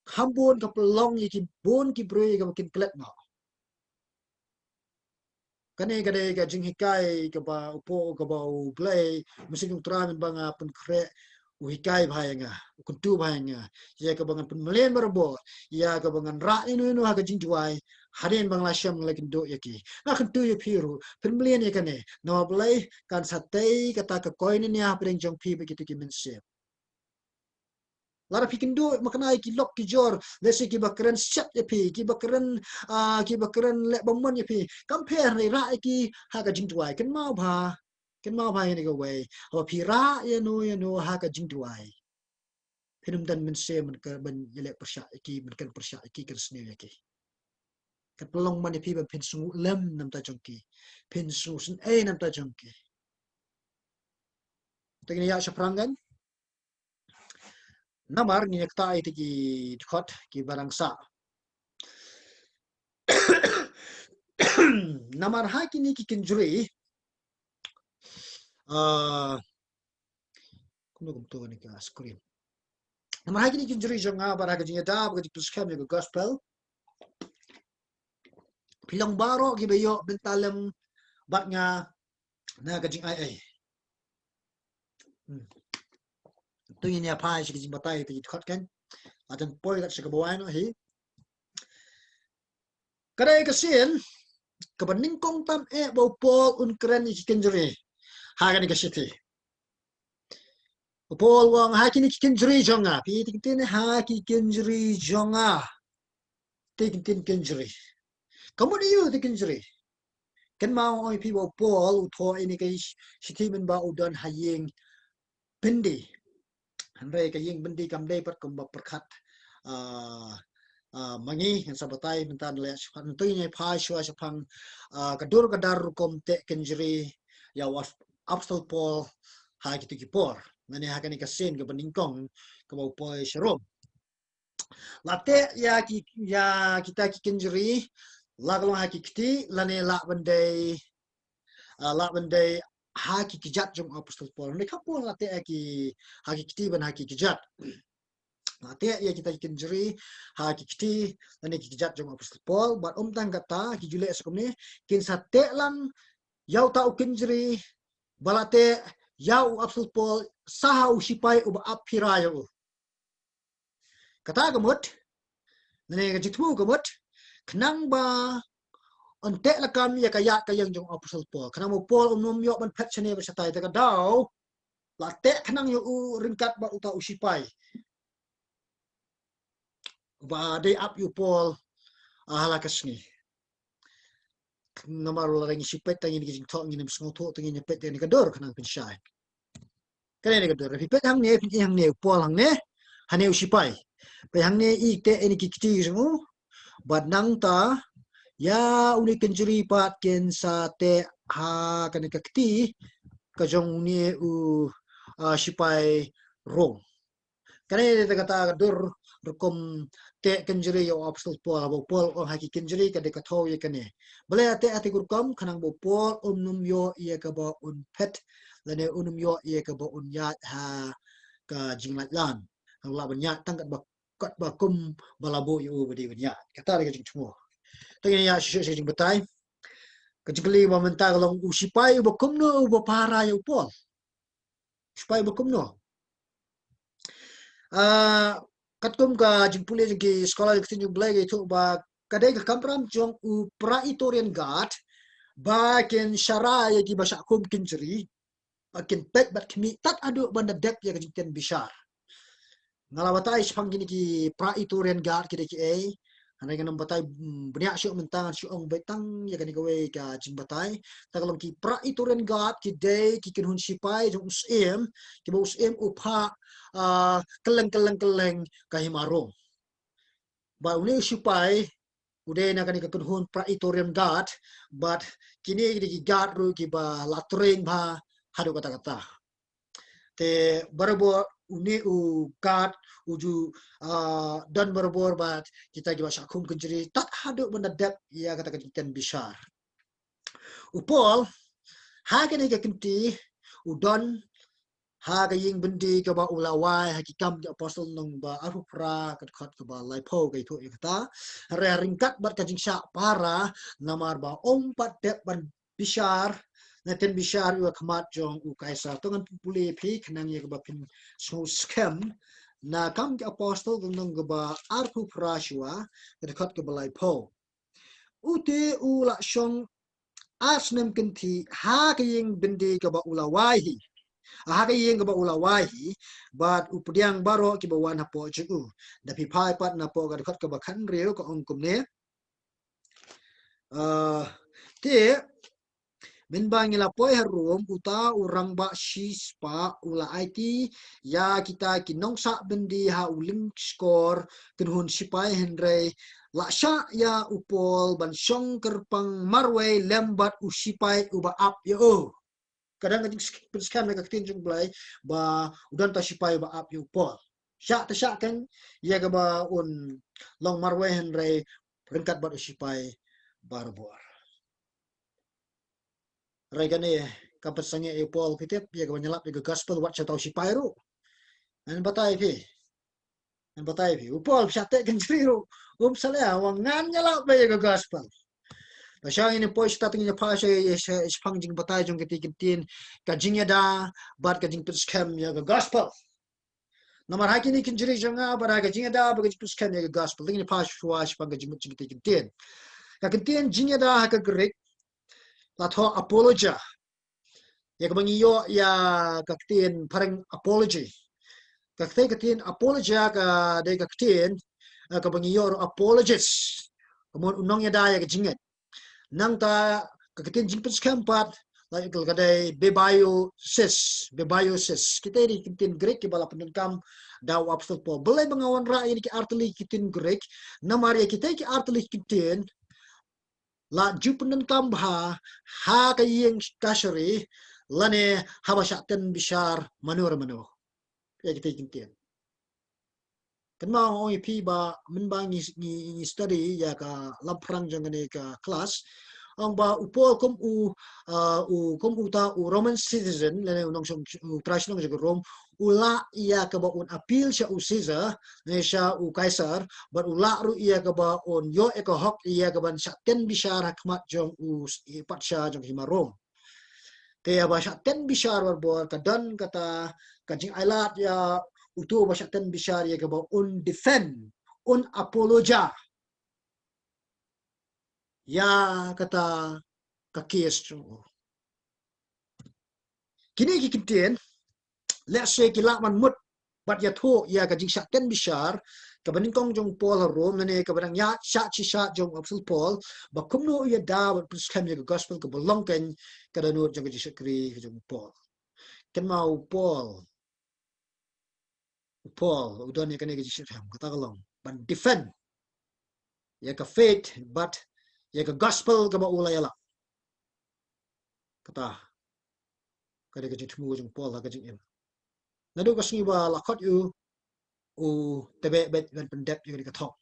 kham bun ka pynlong ïa ki bun ki briew ïa kaba kin klet noh. Kane ka dei ka jinghikai kaba u Paul, kaba U Blei, u Mynsiem U Trai mynba nga pynkhreh, u hikai bha ïa nga. U kyntu bha ïa nga, ïa kaba ngan pynmlien barabor, ïa kaba ngan rah ïano ïano ha ka jingduwai, hadien ba nga la shem nga la kynduh ïa ki. Nga kyntu ïa phi ruh, pynmlien ïa kane. Namar balei? Kan sa tei kata ka koinyniah hapdeng jong phi bad kito ki mynsiem. Lada phi kynduh makna ïa ki lok ki jor, lehse kiba kren siat ïa phi, kiba kren, ah, kiba kren leh bymman ïa phi, kam pher, rah ïa ki ha ka jingduwai. Kynmaw bha, kynmaw bha ïa kane kawei. Haba phi rah ïano ïano ha ka jingduwai, phin ym don mynsiem ban ka, ban ïaleh pyrshah ïa ki, ban kren pyrshah ïa ki, kren sniew ïa ki. Kan pynlong man ïa phi ba phin sngew lem na ka bynta jong ki, phin sngew sngewsih na ka bynta jong ki. Te ngin ïa shaphrang kan. Namar ngin ïa ktah ïa kita ki dkhot kiba dang sah. Namar ha kine ki kynjri, ah, kumno kumto kane ka screen. Namar ha kine ki kynjri jong nga bad ha ka jingïada bad ka jingpynskhem ïa ka gospel, phi long baroh kiba ïoh bynta lem bad nga na ka jingai ei. Hmm. To ngin ïa phai sha ka jingbatai te ki dkhot kan. Atan poi kat sha kaba wai noh hi. Ka dei ka sien kaba nyngkong tam eh ba u Paul un kren ïa ki kynjri ha kane ka shithi. U Paul u ong ha kine ki kynjri jong nga. Phi tip, kynti ne, ha ki kynjri jong nga. Te ki ktien kynjri. Ka mut aïu te kynjri? Kynmaw ong ïa phi ba u Paul u thoh ïa kane ka shithi mynba u don ha ïing byndi. Hynrei ka ïing byndi kam dei pat kumba pyrkhat, ah, ah, ma ngi, ngan sa batai mynta, naleh shaphang, ngan ïa phai shuwa shaphang, ah, ka dur ka dar rukom teh kynjri ïa u Apostol Paul ha kito ki por. Lane ha kane ka sien kaba nyngkong kaba u poi sha Rom. La teh ïa ki, ïa kita ki kynjri, la ka long ha ki kti, lane lah ban dei, ah, lah ban dei ha ki kjat jong u Apostol Paul. Hynrei khappud la teh ïa ki ha ki kti bad ha ki kjat. La teh ïa kita ki kynjri ha ki kti lane ki kjat jong u Apostol Paul, bad ym tang kata, ki ju leh sa kumne, kin sa teh lang ïa uta u kynjri ba la teh ïa u Apostol Paul sha ha u shipai uba ap phira ïa u. Kata ka mut, lane ka jingthmu ka mut, khnang ba un teh lakam ïa ka ïaid ka ïeng jong u Apostol Paul. Khnang ba u Paul un ym ïoh ban phet shane bad shatai, te ka daw la teh khnang ïa u ryngkat bad uta u shipai uba dei ap ïa u Paul, ah, ha la ka sngi. Namar lada ngi shu peit tang ïa kine ki jingthoh, ngin ym sngewthuh, te ngin ïa peit tang ïa kane ka dur khnang phin shai. Kane ka dur, phi peit hangne, phin ïohi hangne u Paul hangne, hangne u shipai. Peit hangne, i teh ïa kine ki kti jong u. Bad nangta ïa une u kynjri pat kin sa teh ha kane ka kti ka jong une u, ah, shipai Rom. Kane dei kata ka dur rukom teh kynjri ïa u Apostol Paul, haba u Paul u ong ha ki kynjri ka dei ka thew ïa kane. Balei la teh ha kata ka rukom? Khnang ba u Paul un ym ïoh ïa kaba un phet, lane un ym ïoh ïa kaba un ïaid ha ka jinglaitlan. Haba lah ban ïaid tang katba, katba kum ba la buh ïa u ba dei ban ïaid. Kata dei ka jingthmu. Te ngin ïa shu shu jingbatai. Ka jingkylli ba mynta ka long, u shipai uba kumno uba pahara ïa u Paul? Shipai ba kumno? Ah, katkum ka jingpule jong ki scholar jong ka ktien jong U Blei, ki ïathuh ba ka dei ka kamram jong u Praetorian Guard ba kin shara ïa kiba shah khum kynjri, ba kin peit bad khmih tad haduh ban da dep ïa ka jingtieng bishar. Nga la batai shaphang kine ki Praetorian Guard ki dei kiei. Hynrei ngan ym batai, mm, bniah shuh mynta, ngan shu ong beit tang ïa kane kawei ka jingbatai. Kata ka long, ki Praetorian Guard ki dei ki kynhun shipai jong u syiem, kiba u syiem u phah, ah, kylleng kylleng kylleng ka hima Rom. Ba une u shipai u dei na kane ka kynhun Praetorian Guard, bad kine ki dei ki guard ruh kiba la train bha haduh katta katta. Te barabor une u guard u ju, ah, don barabor bad kita kiba shah khum kynjri tad haduh ban da dep ïa kata ka jingtieng bishar. U Paul ha kane ka kynti u don ha ka ïing byndi kaba u la wai ha Ki Kam ki Apostol lynnong ba arphew phra, ka dkhot kaba laiphew ka ïathuh ïa kata. Hynrei ryngkat bad ka jingshah pahara, namar ba um pat dep ban bishar, na tieng bishar ïa u ha khmat jong u Kaisar. To ngan pule phi khnang ïa kaba phin sngewskhem. Na Kam ki Apostol ka lynnong kaba arphew phra shuwa, ka dkhot kaba laiphew. Ute u la shong ar snem kynthih ha ka ïing byndi kaba u la wai hi. Ha ka ïing kaba u la wai hi, bad u pdiang baroh kiba wan hapoh jong u. Da phi phai pat napoh ka dkhot kaba khathynriew ka ong kumne. Ah, te, mynba ngi la poi ha Rom, uta u rangbah shispah u la aiti ïa kita ki nongsah byndi ha u lyngskor kynhun shipai, hynrei la shah ïa u Paul ban shong kyrpang marwei lem bad u shipai uba ap ïa u. Ka dang ka jingpynskhem na ka ktien jong u Blei ba u don uta u shipai uba ap ïa u Paul. Shah te shah kein ïa kaba un long marwei, hynrei ryngkat bad u shipai barabor. Hynrei kane kam pynsangeh ïa u Paul, phi tip, ïa kaban ïalap ïa ka gospel wat sha uta u shipai ruh. Ngan batai phi. Ngan batai phi. U Paul, phi shah teh kynjri ruh, um salia, u ong ngan ïalap beit ïa ka gospel. Lashai ngin poi sha ta, ngin phai sha, sha, shaphang jingbatai jong kitei ki ktien, ka jingïada bad ka jingpynskhem ïa ka gospel. Namar ha kine ki kynjri jong nga bad ha ka jingïada bad ka jingpynskhem ïa ka gospel, te ngin phai shuwa shaphang ka jingmut jong kitei ki ktien. Ka ktien jingïada ha ka Greek la thoh apologia. Ïa kaba ngi ïoh ïa ka ktien phareng apology. Ka ktien, ka ktien apologia ka dei ka ktien, eh, kaba ngi ïoh ruh apologist. Ka mut u nongïada ïa ka jingngeit. Nangta ka ktien jingpynskhem pat, like, ka dei bebiosis, bebiosis. Kitei ki ktien Greek kiba la pyndonkam da u Apostol Paul. Balei ba nga wanrah ïa kine ki artylli ki ktien Greek? Namar ïa kitei ki artylli ki ktien la ju pyndonkam bha ha ka ïing kashari lane haba shah ten bishar mano re mano. Ïa kitei ki ktien. Kynmaw nga ong ïa phi ba mynba ngi, ngi, ngi study ïa ka lamphrang jong kane ka class, ong ba u Paul kum u, ah, u, kum uta u Roman citizen, lane u nongshong, u trai shnong jong ka Rom, u lah ïa kaba un appeal sha u Caesar, ne sha u Kaisar, bad u lah ruh ïa kaba un ïoh ïa ka hok ïa kaban shah ten bishar ha khmat jong u s-, i patsha jong ka hima Rom. Te ïa ba shah ten bishar barabor ka don kata ka jingailad ïa uto ba shah ten bishar ïa kaba un defend, un apologia ïa kata ka case jong u. Kine ki ktien, let's say, ki lah ban mut bad ïathuh ïa ka jingshah ten bishar kaba nyngkong jong u Paul ha Rom, lane kaba dang ïa shah shi shah jong u Apostol Paul, ba kumno u ïada bad pynskhem ïa ka gospel kaba long kein ka dohnud jong ka jingshakri jong u Paul. Kynmaw u Paul, u Paul u don ïa kane ka jingshitrhem, kata ka long ban defend ïa ka faith bad ïa ka gospel kaba u la ïalap. Kata ka dei ka jingthmu jong u Paul ha ka jingim. Naduh ka sngi ba la khot ïa u, u tbeh beit ban pyndep ïa kane ka thong.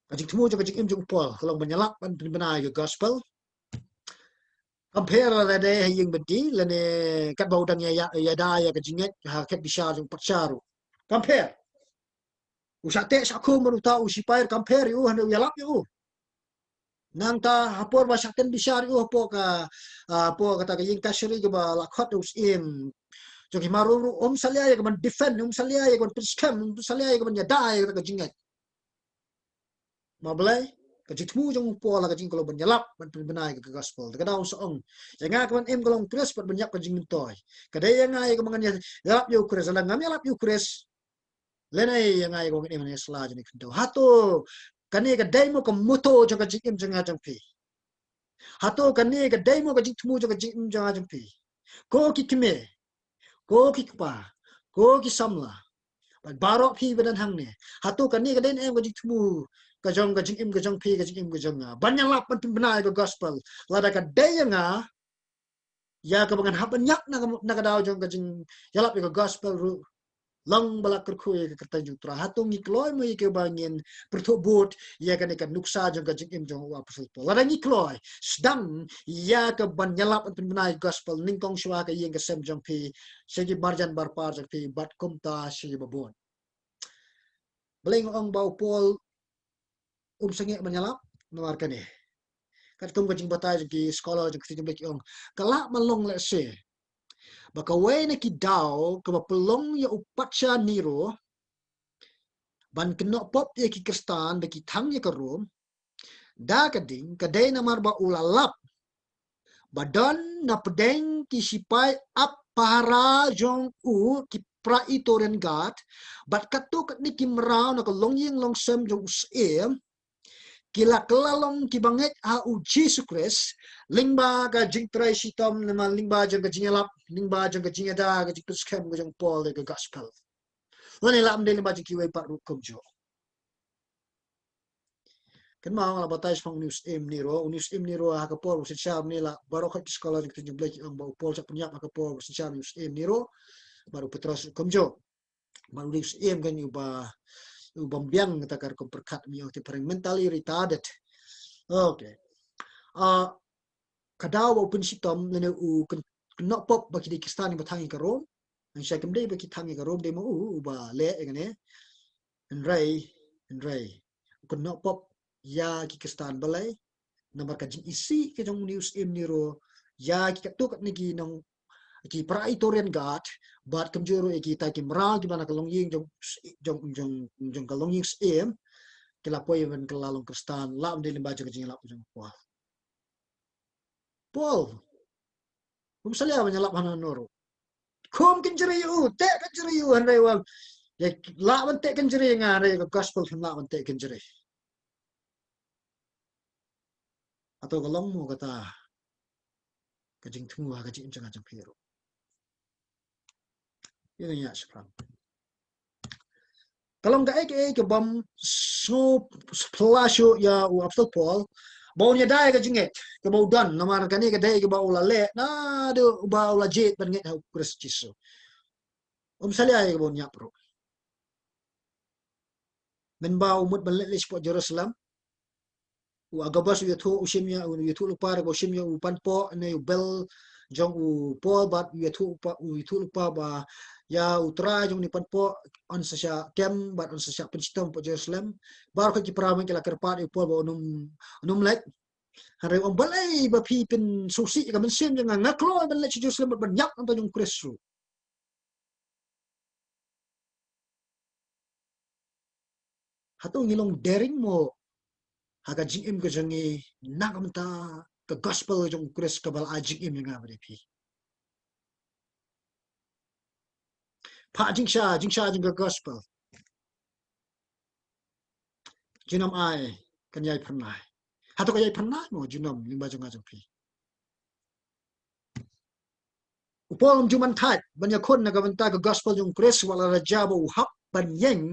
Ka jingthmu jong ka jingim jong u Paul ka long ban ïalap ban pynbna ïa ka gospel. Compare lada dei ha ïing byndi lane katba u dang ïa, ïa, ïada ïa ka jingngeit ha khet bishar jong u patsha ruh. Compare. U shah teh shah khum bad uta u shipai ruh, compare ïa u, hynrei u ïalap ïa u. Nangta ha por ba shah ten bishar ïa u hapoh ka, ah, hapoh kata ka ïing kashari kaba la khot da u syiem jong ka hima Rom ruh, um salia ïa kaban defend, um salia ïa kaban pynskhem, um salia ïa kaban ïada ïa kata ka jingngeit. Namar balei? Ka jingthmu jong u Paul ha ka jingim ka long ban ïalap ban pynbna ïa ka gospel. Te ka daw sa ong, ïa nga kaban im ka long u Khrist bad ban ïap ka jingmyntoi. Ka dei ïa nga ïa kaban ngan ïalap ïa u Khrist, lada ngam ïalap ïa u Khrist, lane ïa nga ïa kaban im ha sla jong kane ka khyndew. Hato kane ka dei mo ka motto jong ka jingim jong nga jong phi? Hato kane ka dei mo ka jingthmu jong ka jingim jong nga jong phi? Ko ki kmie, ko ki kpa, ko ki samla, bad baroh phi ba don hangne, hato kane ka dei ne em ka jingthmu ka jong, ka jingim ka jong phi, ka jingim ka jong nga, ban ïalap ban pynbna ïa ka gospel? Lada ka dei ïa nga, ïa kaba ngan hap ban ïap na ka, na ka daw jong ka jingïalap ïa ka gospel ruh, long ba la kyrkhu ïa ka kyrteng jong u Trai. Hato ngi kloi mo ïa kaba ngin pyrthuh bud ïa kane ka nuksa jong ka jingim jong u Apostol Paul? Lada ngi kloi, sdang ïa kaban ïalap ban pynbna ïa ka gospel nyngkong shuwa ha ka ïing ka sem jong phi, sha ki marjan barpar jong phi, bad kumta sha kiba bun. Balei nga ong ba u Paul um sangeh ban ïalap? Namar kane. Katkum ka jingbatai jong ki scholar jong ka ktien jong U Blei ki ong, ka lah ban long lehse Ba kawei na ki daw kaba pynlong ïa u patsha Nero ban kynnoh pop ïa ki Khristan ba ki thang ïa ka Rom, da ka ding ka dei namar ba u la lap ba don na pdeng ki sipai ap pahara jong u, ki Praetorian Guard, bad katto katne ki mraw na ka longïing longsem jong u syiem ki la kylla long kiba ngeit ha u Jisu Khrist, lyngba ka jingtrei shitom, lyngba, lyngba jong ka jingïalap, lyngba jong ka jingïada, ka jingpynskhem ka jong u Paul ïa ka gospel. Lane lah ban dei lyngba jong kiwei pat ruh kumjuh. Kynmaw nga la batai shaphang une u syiem Nero, une u syiem Nero ha ka por ba synshar ne la baroh ki scholar jong ka ktien jong U Blei ki ong ba u Paul shah pynïap ha ka por ba synshar une u syiem Nero, bad u Petros ruh kumjuh. Bad une u syiem kan uba, uba biang kata ka rukom pyrkhat, me ong te phareng mentally retarded. Okay. Ah, ka daw ba u pynshitom lane u kyn-, kynnoh pop ba ki dei Khristan kiba thang ïa ka Rom. Hynrei kam dei ba ki thang ïa ka Rom, dei ma u uba leh ïa kane. Hynrei, hynrei u kynnoh pop ïa ki Khristan balei? Namar ka jingisih ka jong une u syiem Nero ïa ki katto katne ki nong, ki Praetorian Guard, bad kumjuh ruh ïa kita ki mraw kiba na ka longïing jong, jong, jong, jong ka longïing syiem, ki la poi ban kylla long Khristan, lah ban dei lyngba jong ka jingïalap jong u Paul. Paul, um salia ban ïalap hana noh ruh. Khum kynjri ïa u, teh kynjri ïa u, hynrei u ong, ïa lah ban teh kynjri ïa nga, hynrei ka gospel phim lah ban teh kynjri. Hato ka long mo kata ka jingthmu ha ka jingim jong nga jong phi ruh? Ïa nga ïa shaphrang. Ka long kaei kaei kabym sngewphylla shuh ïa u Apostol Paul ba un ïada ïa ka jingngeit kaba u don, namar kane ka dei kaba u la leh naduh ba u la jied ban ngeit ha u Khrist Jisu. Um salia ïa kaba un ïap ruh. Mynba u mut ban leit leit shapoh Jerusalem, u Agabus u ïathuh, u shim ïa, u ïathuh lypa, ba u shim ïa u panpoh ne u bel jong u Paul, bad u ïathuh lypa, u ïathuh lypa ba ïa u trai jong une u panpoh un sa shah kem bad un sa shah pynshitom hapoh Jerusalem. Baroh ki para bangeit ki la kyrpad ïa u Paul ba un ym, un ym leit. Hynrei u ong balei ba phi pynsngewsih ïa ka mynsiem jong nga, nga kloi ban leit sha Jerusalem bad ban ïap na ka bynta jong u Khrist ruh. Hato ngi long daring mo ha ka jingim ka jong ngi na ka bynta ka gospel jong u Khrist kaba la ai jingim ïa nga bad ïa phi? Phah jingshai, jingshai jong ka gospel. Junom ai kan ïai phyrnai. Hato ka ïai phyrnai mo junom lyngba jong nga jong phi? U Paul um ju man thait ban ïakhun na ka bynta ka gospel jong u Khrist, wat la da jia ba u hap ban ïeng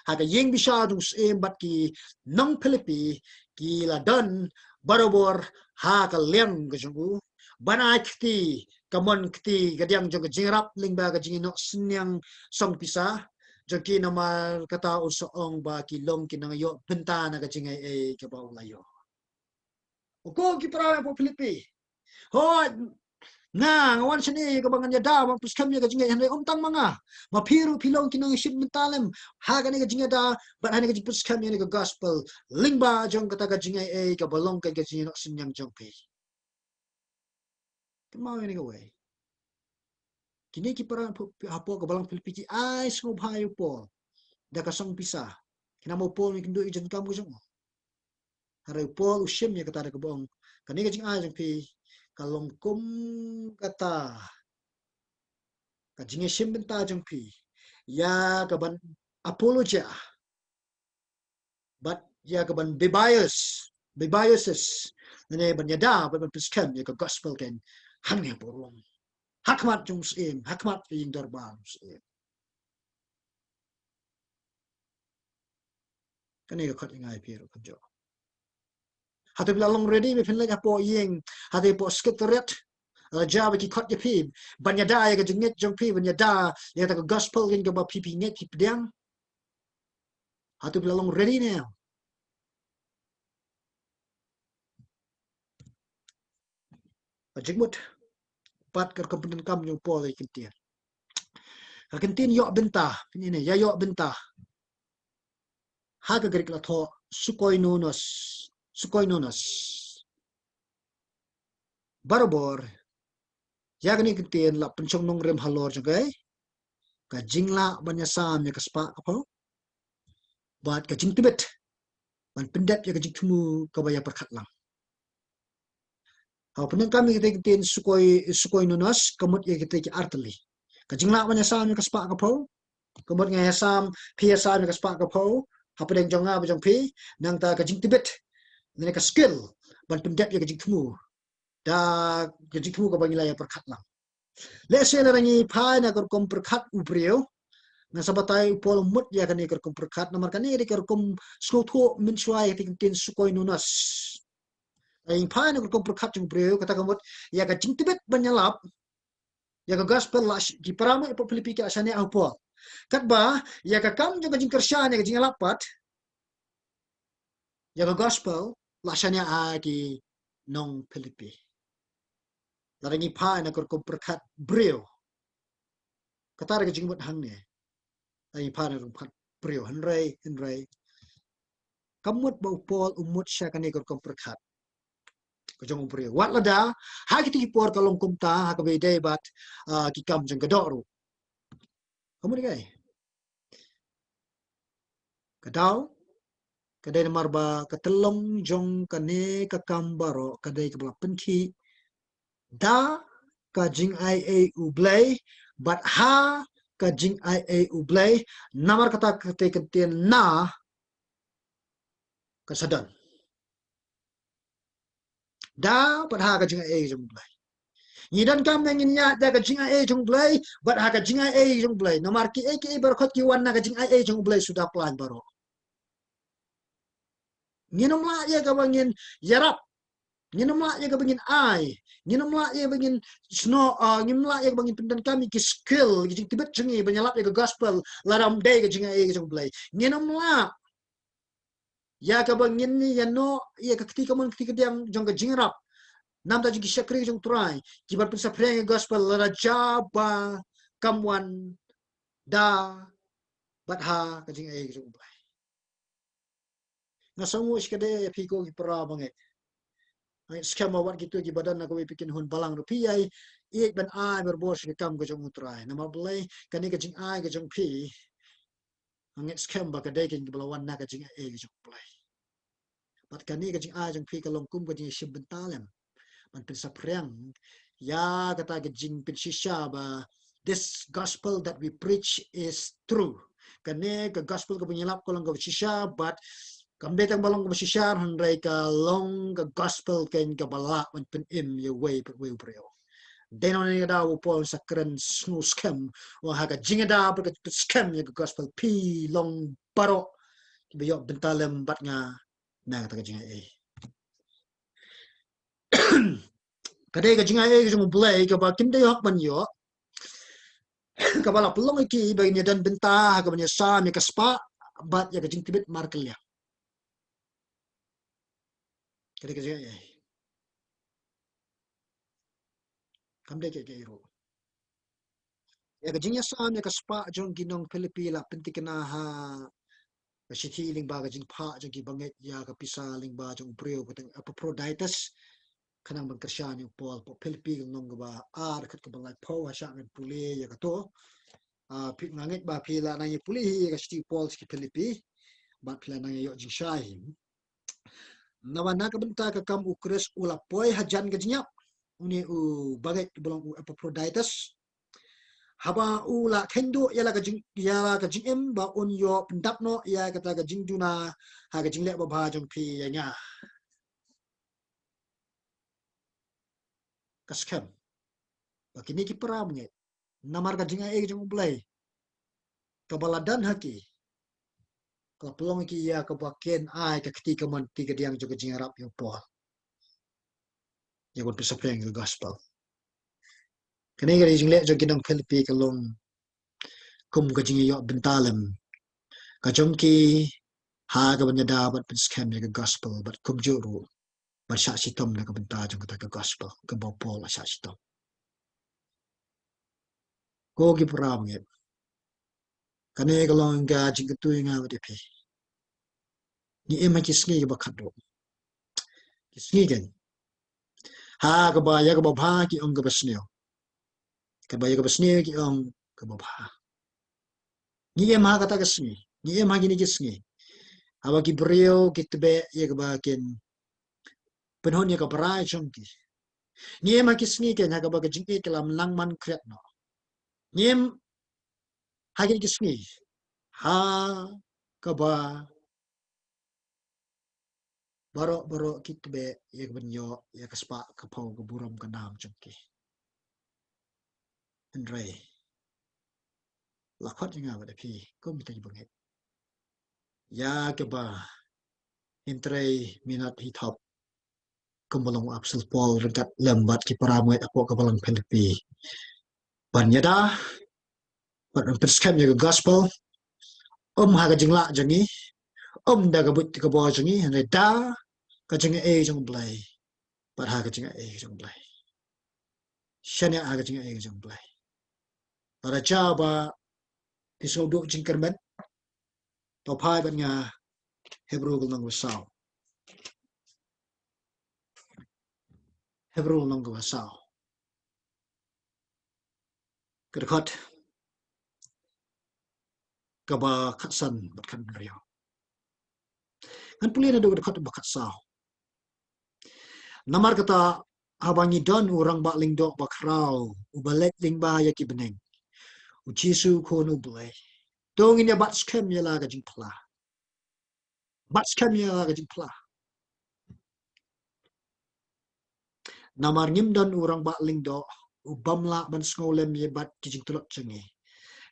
ha ka ïing bishar jong u syiem, bad ki nong Philippi ki la don barabor ha ka liang ka jong u ban ai kti, ka mon kti, ka diang jong ka jingïarap lyngba ka jingïanoh synñiang song pisa jong ki, namar kata un sa ong ba ki long ki nongïoh bynta na ka jingai ei kaba u la ïoh. Ko ki para hapoh Philippi, hooid, nga, nga wan shane ïa kaba ngan ïada ban pynskhem ïa ka jingngeit, hynrei ym tang ma nga, ma phi ruh phi long ki nongïashim bynta lem ha kane ka jingïada bad ha kane ka jingpynskhem ïa kane ka gospel lyngba jong kata ka jingai ei kaba long ka jingïanoh synñiang jong phi. Kynmaw ïa kane kawei. Kine ki para hapoh ka balang Philippi ki ai sngewbha ïa u Paul da ka song pisa. Kynmaw u Paul um kynduh ïa ka jingkam ka jong u. Hynrei u Paul u shim ïa kata da kaba ong, kane ka jingai jong phi ka long kum kata ka jingïashim bynta jong phi ïa kaban apologia bad ïa kaban bibaios, bibaiosis, ne ban ïada bad ban pynskhem ïa ka gospel kein hangne hapoh Rom, ha khmat jong u syiem, ha khmat ka ïing dorbar u syiem. Kane ka khot ïa nga ïa phi ruh kumjuh. Hato phi la long ready ba phin leit hapoh ïing, hato hapoh sekretariat, la jia ba ki khot ïa phi ban ïada ïa ka jingngeit jong phi, ban ïada ïa kata ka gospel kein kaba phi phi ngeit phi pdiang? Hato phi la long ready ne em? Ka jingmut pat ka rukom pyndonkam jong u Paul ïa ki ktien. Ka ktien ïoh bynta, phin ïa ne, ïa ïoh bynta. Ha ka Greek la thoh sukoinonos, sukoinonos. Barabor Ïa kane ka ktien la pynshong nongrim halor jong ka, ka jinglah ban ïasam ïa ka spah ka phew, bad ka jingtbit ban pyndep ïa ka jingthmu kaba ïa pyrkhat lang. Haba pyndonkam ïa kata ka ktien sukoi, sukoinonos, ka mut ïa kita ki artylli. Ka jinglah ban ïasam ïa ka spah ka phew, ka mut nga ïasam, phi ïasam ïa ka spah ka phew hapdeng jong nga bad jong phi, nangta ka jingtbit, ne ka skill ban pyndep ïa ka jingthmu, da ka jingthmu kaba ngi la ïa pyrkhat lang. Lehse lada ngi phai na ka rukom pyrkhat u briew, ngan sa batai u Paul u mut ïa kane ka rukom pyrkhat, namar kane ka dei ka rukom sngewthuh mynshuwa ïa kata ka ktien sukoinonos. Lada ngi phai na ka rukom pyrkhat jong u briew, kata ka mut ïa ka jingtbit ban ïalap ïa ka gospel la sh-, ki para mut pop Philippi ki la shaniah ha u Paul. Katba ïa ka kam jong ka jingkyrshan, ïa ka jingïalap pat ïa ka gospel la shaniah ha ki nong Philippi. Lada ngi phai na ka rukom pyrkhat briew, kata ka jingmut hangne. Lada ngi phai na ka rukom pyrkhat briew, hynrei, hynrei ka mut ba u Paul u mut sha kane ka rukom pyrkhat ka jong u briew. Wat lada ha kito ki por ka long kumta, ha kaba ïadei bad, ah, ki kam jong ka doh ruh. Ka mut kaei? Ka daw ka dei namar ba ka tyllong jong kane ka kam baroh ka dei kaba la pynkhih da ka jingaiei U Blei, bad ha ka jingaiei U Blei, namar kata ka ktien na ka sa don. Da bad ha ka jingaiei jong U Blei. Ngi donkam ba ngin ïaid da ka jingaiei jong U Blei, bad ha ka jingaiei jong U Blei. Namar kiei kiei baroh ki wan na ka jingaiei jong U Blei suda plan baroh. Ngin ym lah ïa kaba ngin ïarap. Ngin ym lah ïa kaba ngin ai. Ngin ym lah ïa kaba ngin snoh, ah, ngin ym lah ïa kaba ngin pyndonkam ïa ki skill, ki jingtbit jong ngi ban ïalap ïa ka gospel, lada ym dei ka jingaiei jong U Blei. Ngin ym lah ïa kaba ngin ïa noh ïa ka kti kamon kti kadiang jong ka jingïarap namar jong ki shakri jong U Trai, kiban pynsaphriang ïa ka gospel, lada jia ba kam wan da bad ha ka jingaiei jong U Blei. Nga sngewnguh shikatdei ïa phi ko ki para bangeit. Nga ngeit skhem ba wat kito kiba don na kawei pat ki kynhun balang ruh phi ïa ïeit ban ai barabor sha ka kam ka jong U Trai. Namar balei? Kane ka jingai ka jong phi, nga ngeit skhem ba ka dei kaba la wan na ka jingaiei ka jong U Blei. Bad kane ka jingai jong phi ka long kum ka jingshim bynta lem ban pynsaphriang ïa kata ka jingpynshisha ba this gospel that we preach is true. Kane ka gospel kaba ngi ïalap ka long kaba shisha, bad kam dei tang ba long kaba shisha, hynrei ka long ka gospel keiñ kaba lah ban pynim ïa uwei pa uwei u briew. Dei na kane ka daw u Paul u sa kren sngewskhem, u ong ha ka jingïada bad ka jingpynskhem ïa ka gospel phi long baroh kiba ïoh bynta lem bad nga na kata ka jingaiei. Ka dei ka jingaiei ka jong U Blei kaba kim dei hok ban ïoh, kaba la pynlong ïa ki ba ngin ïadon bynta ha kaban ïasam ïa ka spah bad ïa ka jingtbit markylliang. Ka dei ka jingaiei. Kam dei kiei kiei ruh. Ïa ka jingïasam ïa ka spah jong ki nong Philippi la pynthikna ha ka shithi lyngba ka jingphah jong ki bangeit ïa ka pisa lyngba jong u briew kyrteng Epaphroditus. Khnang ban kyrshan ïa u Paul, pop Philippi ka lynnong kaba ar, dkhot kaba laiphew, hashah ngan pule ïa kato. Ah, phi, nga ngeit ba phi la nang ïa pule hi ïa ka shithi u Paul sha ki Philippi, bad phi la nang ïa ïoh jingshai hi. Naba na ka bynta ka kam U Khrist u la poi hajan ka jingïap une u bangeit uba long u Epaphroditus, haba u la kheiñ duh ïa la ka jing, ïa la ka jingim ba un ïoh pyndap noh ïa kata ka jingduna ha ka jingleh babha jong phi ïa nga. Ka skhem ba kine ki para bangeit, namar ka jingaiei jong U Blei kaba la don ha ki, ka la pynlong ïa ki ïa kaba kin ai ka kti kamon kti kadiang jong ka jingïarap ïa u Paul ïa kaban pynsaphriang ïa ka gospel. Kane ka dei ka jingleh jong ki nong Philippi ka long kum ka jingïaïoh bynta lem ka jong ki ha kaban ïada bad pynskhem ïa ka gospel, bad kumjuh ruh ban shah shitom na ka bynta jong kata ka gospel kaba u Paul u la shah shitom. Ko ki para bangeit, kane ka long ka jingkyntu ïa nga bad ïa phi. Ngi im ha ki sngi kaba khatduh. Ki sngi keiñ ha kaba ïa kaba bha ki ong kaba sniew. Kaba ïa kaba sniew ki ong kaba bha. Ngi im ha kata ka sngi, ngi im ha kine ki sngi haba ki briew ki tbeh ïa kaba kin pynhun ïa ka brai jong ki. Ngi im ha ki sngi keiñ ha kaba ka jingïeit ka la nang man khriat noh. Ngi im ha kine ki sngi ha kaba baroh baroh ki tbeh ïa ka ban ïoh ïa ka spah ka phew ka burom ka nam jong ki. Hynrei la khot ïa nga bad ïa phi kum kita ki bangeit ïa kaba hynrei minot hi thop kumba long u Apostol Paul ryngkat lem bad ki para bangeit hapoh ka balang Philippi ban ïada bad ban pynskhem ïa ka gospel. Um ha ka jinglah jong ngi, um da ka buit ka bor jong ngi, hynrei da ka jingaiei jong U Blei bad ha ka jingaiei jong U Blei. Shaniah ha ka jingaiei jong U Blei. Lada jia ba phi sngewduh jingkyrmen, to phai bad nga Hebru ka lynnong kaba saw. Hebru ka lynnong kaba saw, ka dkhot kaba khatsan bad khathynriew. Ngan pule naduh ka dkhot ba khatsaw. Namar kata, haba ngi don u rangbah lyngdoh bakhraw uba leit lyngba ïa ki bneng, u Jisu Khun U Blei, to ngin ïa bat skhem ïa la ka jingphla. Bat skhem ïa la ka jingphla. Namar ngim don u rangbah lyngdoh u bym lah ban sngewlem ïa bad ki jingtlot jong ngi,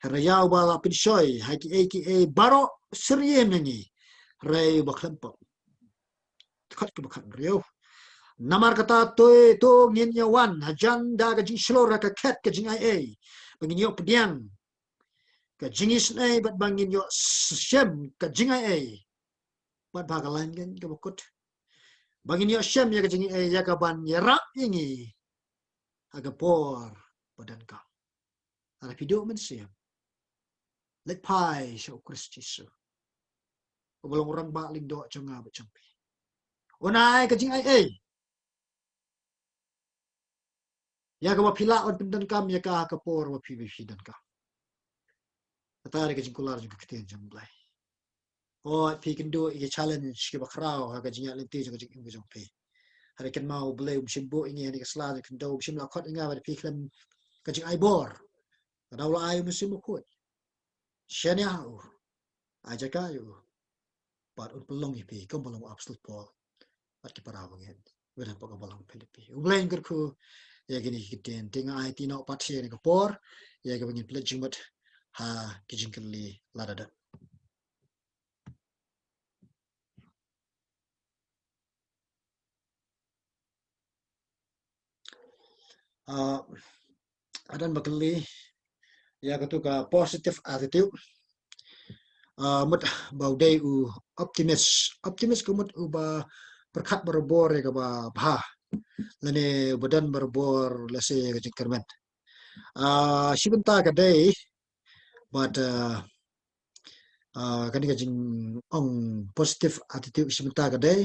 hynrei ïa uba la pynshoi ha kiei kiei baroh syriem ïa ngi, hynrei uba khlem pop. Dkhot kaba khathynriew. Namar kata, to, to ngin ïa wan hajan da ka jingshlur ha ka khet ka jingaiei, ba ngin ïoh pdiang ka jingisynei bad ba ngin ïoh shem ka jingaiei. Bad ba ka lain keiñ kaba kut, ba ngin ïoh shem ïa ka jingaiei ïa ka ban ïarap ïa ngi ha ka por ba donkam. Lada phi duh mynsiem, leit phai sha U Khrist Jisu, uba long u rangbah lyngdoh jong nga bad jong phi. Un ai ka jingaiei ïa kaba phi lah ban pyndonkam ïa ka ha ka por ba phi, ba phi donkam. Kata dei ka jingkular jong ka ktien jong U Blei. O, phi kynduh ïa ki challenge kiba khraw ha ka jingïaid lynti jong ka jingim ka jong phi. Hynrei kynmaw, U Blei um shym buh ïa ngi ha kane ka sla jong ka khyndew, um shym la khot ïa nga bad phi khlem ka jingai bor. Ka daw la ai U Mynsiem Bakhuid. Shaniah ha u, ai jaka ïa u, bad un pynlong ïa phi kumba long u Apostol Paul bad ki para bangeit ba don hapoh ka balang Philippi. U Blei un kyrkhu ïa kine ki ktien. Te nga aiti noh pat sha kane ka por ïa kaba ngin pynleit jingmut ha ki jingkylli lada don. Ah, hadan ba kylli ïa katu ka positive attitude. Ah, mut ba u dei u optimist. Optimist ka mut uba pyrkhat barabor ïa kaba bha, lane uba don barabor lehse ïa ka jingkyrmen. Ah, shi bynta ka dei, but, ah, ah, kane ka jingong positive attitude shi bynta ka dei,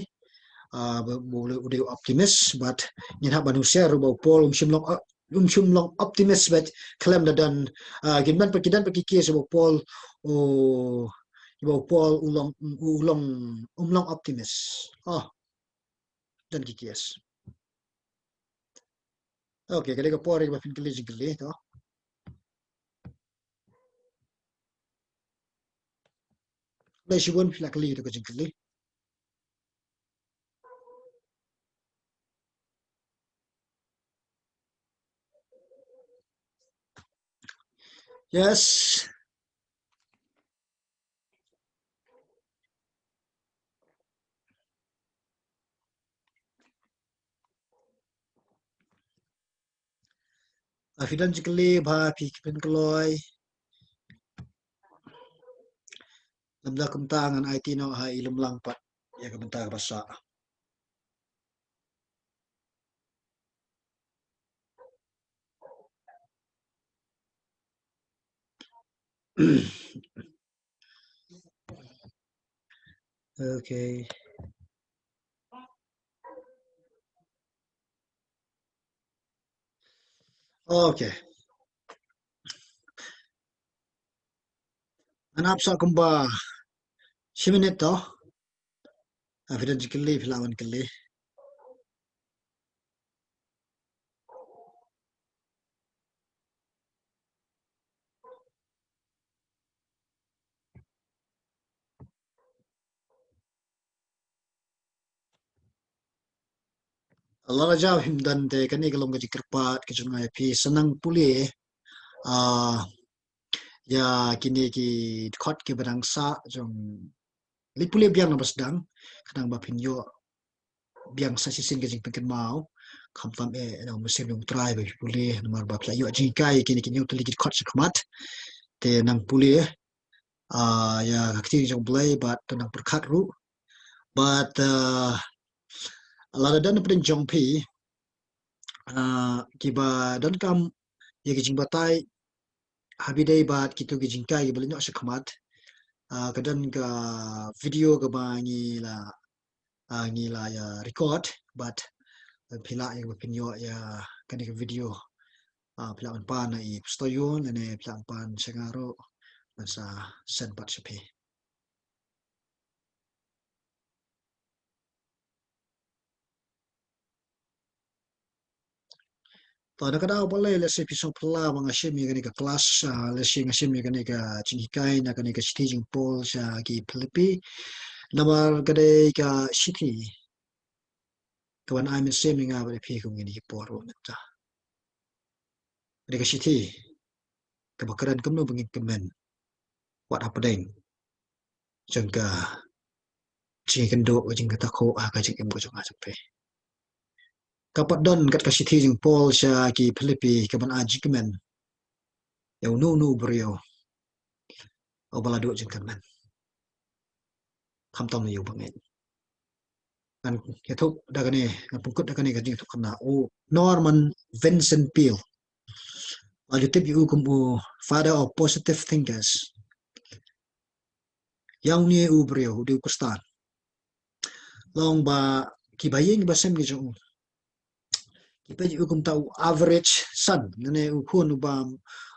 ah, ba, ba u dei u optimist, but ngin hap ban husiar ruh ba u Paul um shym long, ah, um shym long optimist bad khlem da don, ah, kin ban pat, ki don pat ki case ba u Paul, u, ba u Paul u long, u long, um long optimist. Oh, don ki case. Okay, ka dei ka por ïa kaba phin kylli jingkylli to. Lei shibun phi la kylli to ka jingkylli. Yes. Phi don jingkylli ba phi kynpynkloi. Lymda kumta ngan aiti noh ha i Lumlang pat ïa ka bynta kaba sah. Okay. Okay. Nap sa kumba shi minit to. Ah, phi don jingkylli, phi lah ban kylli. Lada jia phim don te kane ka long ka jingkyrpad ka jong nga ïa phi, sa nang pule, ah, ïa kine ki dkhot kiba dang sah jong, leit pule biang na ba sdang, khnang ba phin ïoh biang sa shisien ka jingpynkynmaw. Khamtam eh na u Mynsiem jong U Trai ba phi pule, namar ba phi la ïoh jinghikai kine ki hynñiew tylli ki dkhot sha khmat. Te nang pule, ah, ïa ka ktien jong U Blei bad to nang pyrkhat ruh. Bad, ah, lada don na pdeng jong phi, ah, kiba donkam ïa ki jingbatai ha ba ïadei bad kito ki jinghikai kiba la ïoh sha khmat. Ah, ka don ka video kaba ngi la, ah, ngi la ïa record, bad phi lah ïa kaba phin ïoh ïa kane ka video. Ah, phi lah ban pan na i Pastor Yun, lane phi lah ban pan sha nga ruh, ban sa send pat sha phi. To, na ka daw balei, lehse phi sngewphylla ba nga shim ïa kane ka class, ah, lehse nga shim ïa kane ka jinghikai na kane ka shithi jong u Paul sha ki Philippi. Namar ka dei ka shithi kaban ai mynsiem ïa nga bad ïa phi kum kine ki por ba mynta. Ka dei ka shithi kaba kren kumno ba ngin kmen wat hapdeng jong ka jingkynduh, ka jingkynduh ha ka jingim ka jong nga jong phi. Ka pat don kat ka shithi jong u Paul sha ki Philippi kaban ai jingkmen ïa uno uno u briew uba la duh jingkyrmen. Khamtam ïa u bangeit. Ngan ïathuh da kane, ngan pynkut da kane ka jingïathuh kane. U Norman Vincent Peale, ba ju tip ïa u kum u Father of Positive Thinkers. Ïa une u briew, u dei u Khristan. Long ba kiba ïeng ba sem ki jong u, ki peit ïa u kumta u average son, lane u khun u bym,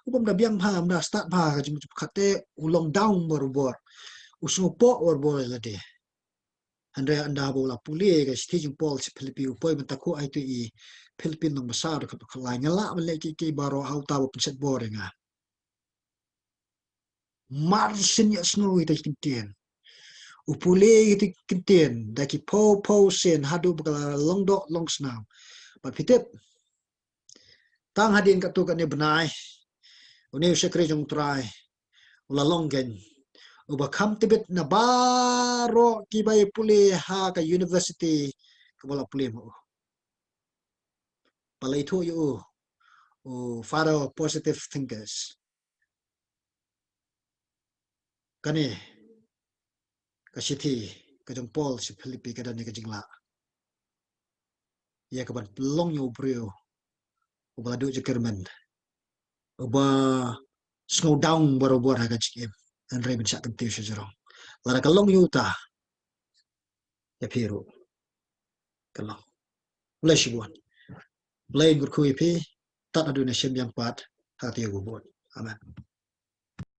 u bym da biang bha, um da stad bha ka jingmut, kata u long down barabor. U sngewpoh barabor ïa lade. Hynrei ynda ba u la pule ka shithi jong u Paul sha ki Philippi, u poi mynta khuid, ai to i Philippi lynnong ba saw, dkhot ba khatlai. Nga lah ban leh kiei kiei baroh ha uta uba pynshait bor ïa nga. Mar shen ïa sngew ïa kita ki kyntien, u pule ïa kita ki kyntien da ki phew phew sien haduh ba ka la long doh long snam. Bad phi tip, tang hadien katto katne bnai, une u shakri jong u Trai u la long keiñ uba kham tbit na baroh kiba ïa pule ha ka university kaba la pule ma u. Ba la ïathuh ïa u, u Father of Positive Thinkers. Kane ka shithi ka jong u Paul sha ki Philippi ka don ïa ka jinglah ïa kaban pynlong ïa u briew uba la duh jingkyrmen, uba sngew down barabor ha ka jingim, hynrei ban shah kyntiew sha jrong. Lada ka long ïa uta, ïa phi ruh ka long. Khublei shibun. Blei un kyrkhu ïa phi tad haduh ngi shim biang pat ha ka taïew ba bud. Amen.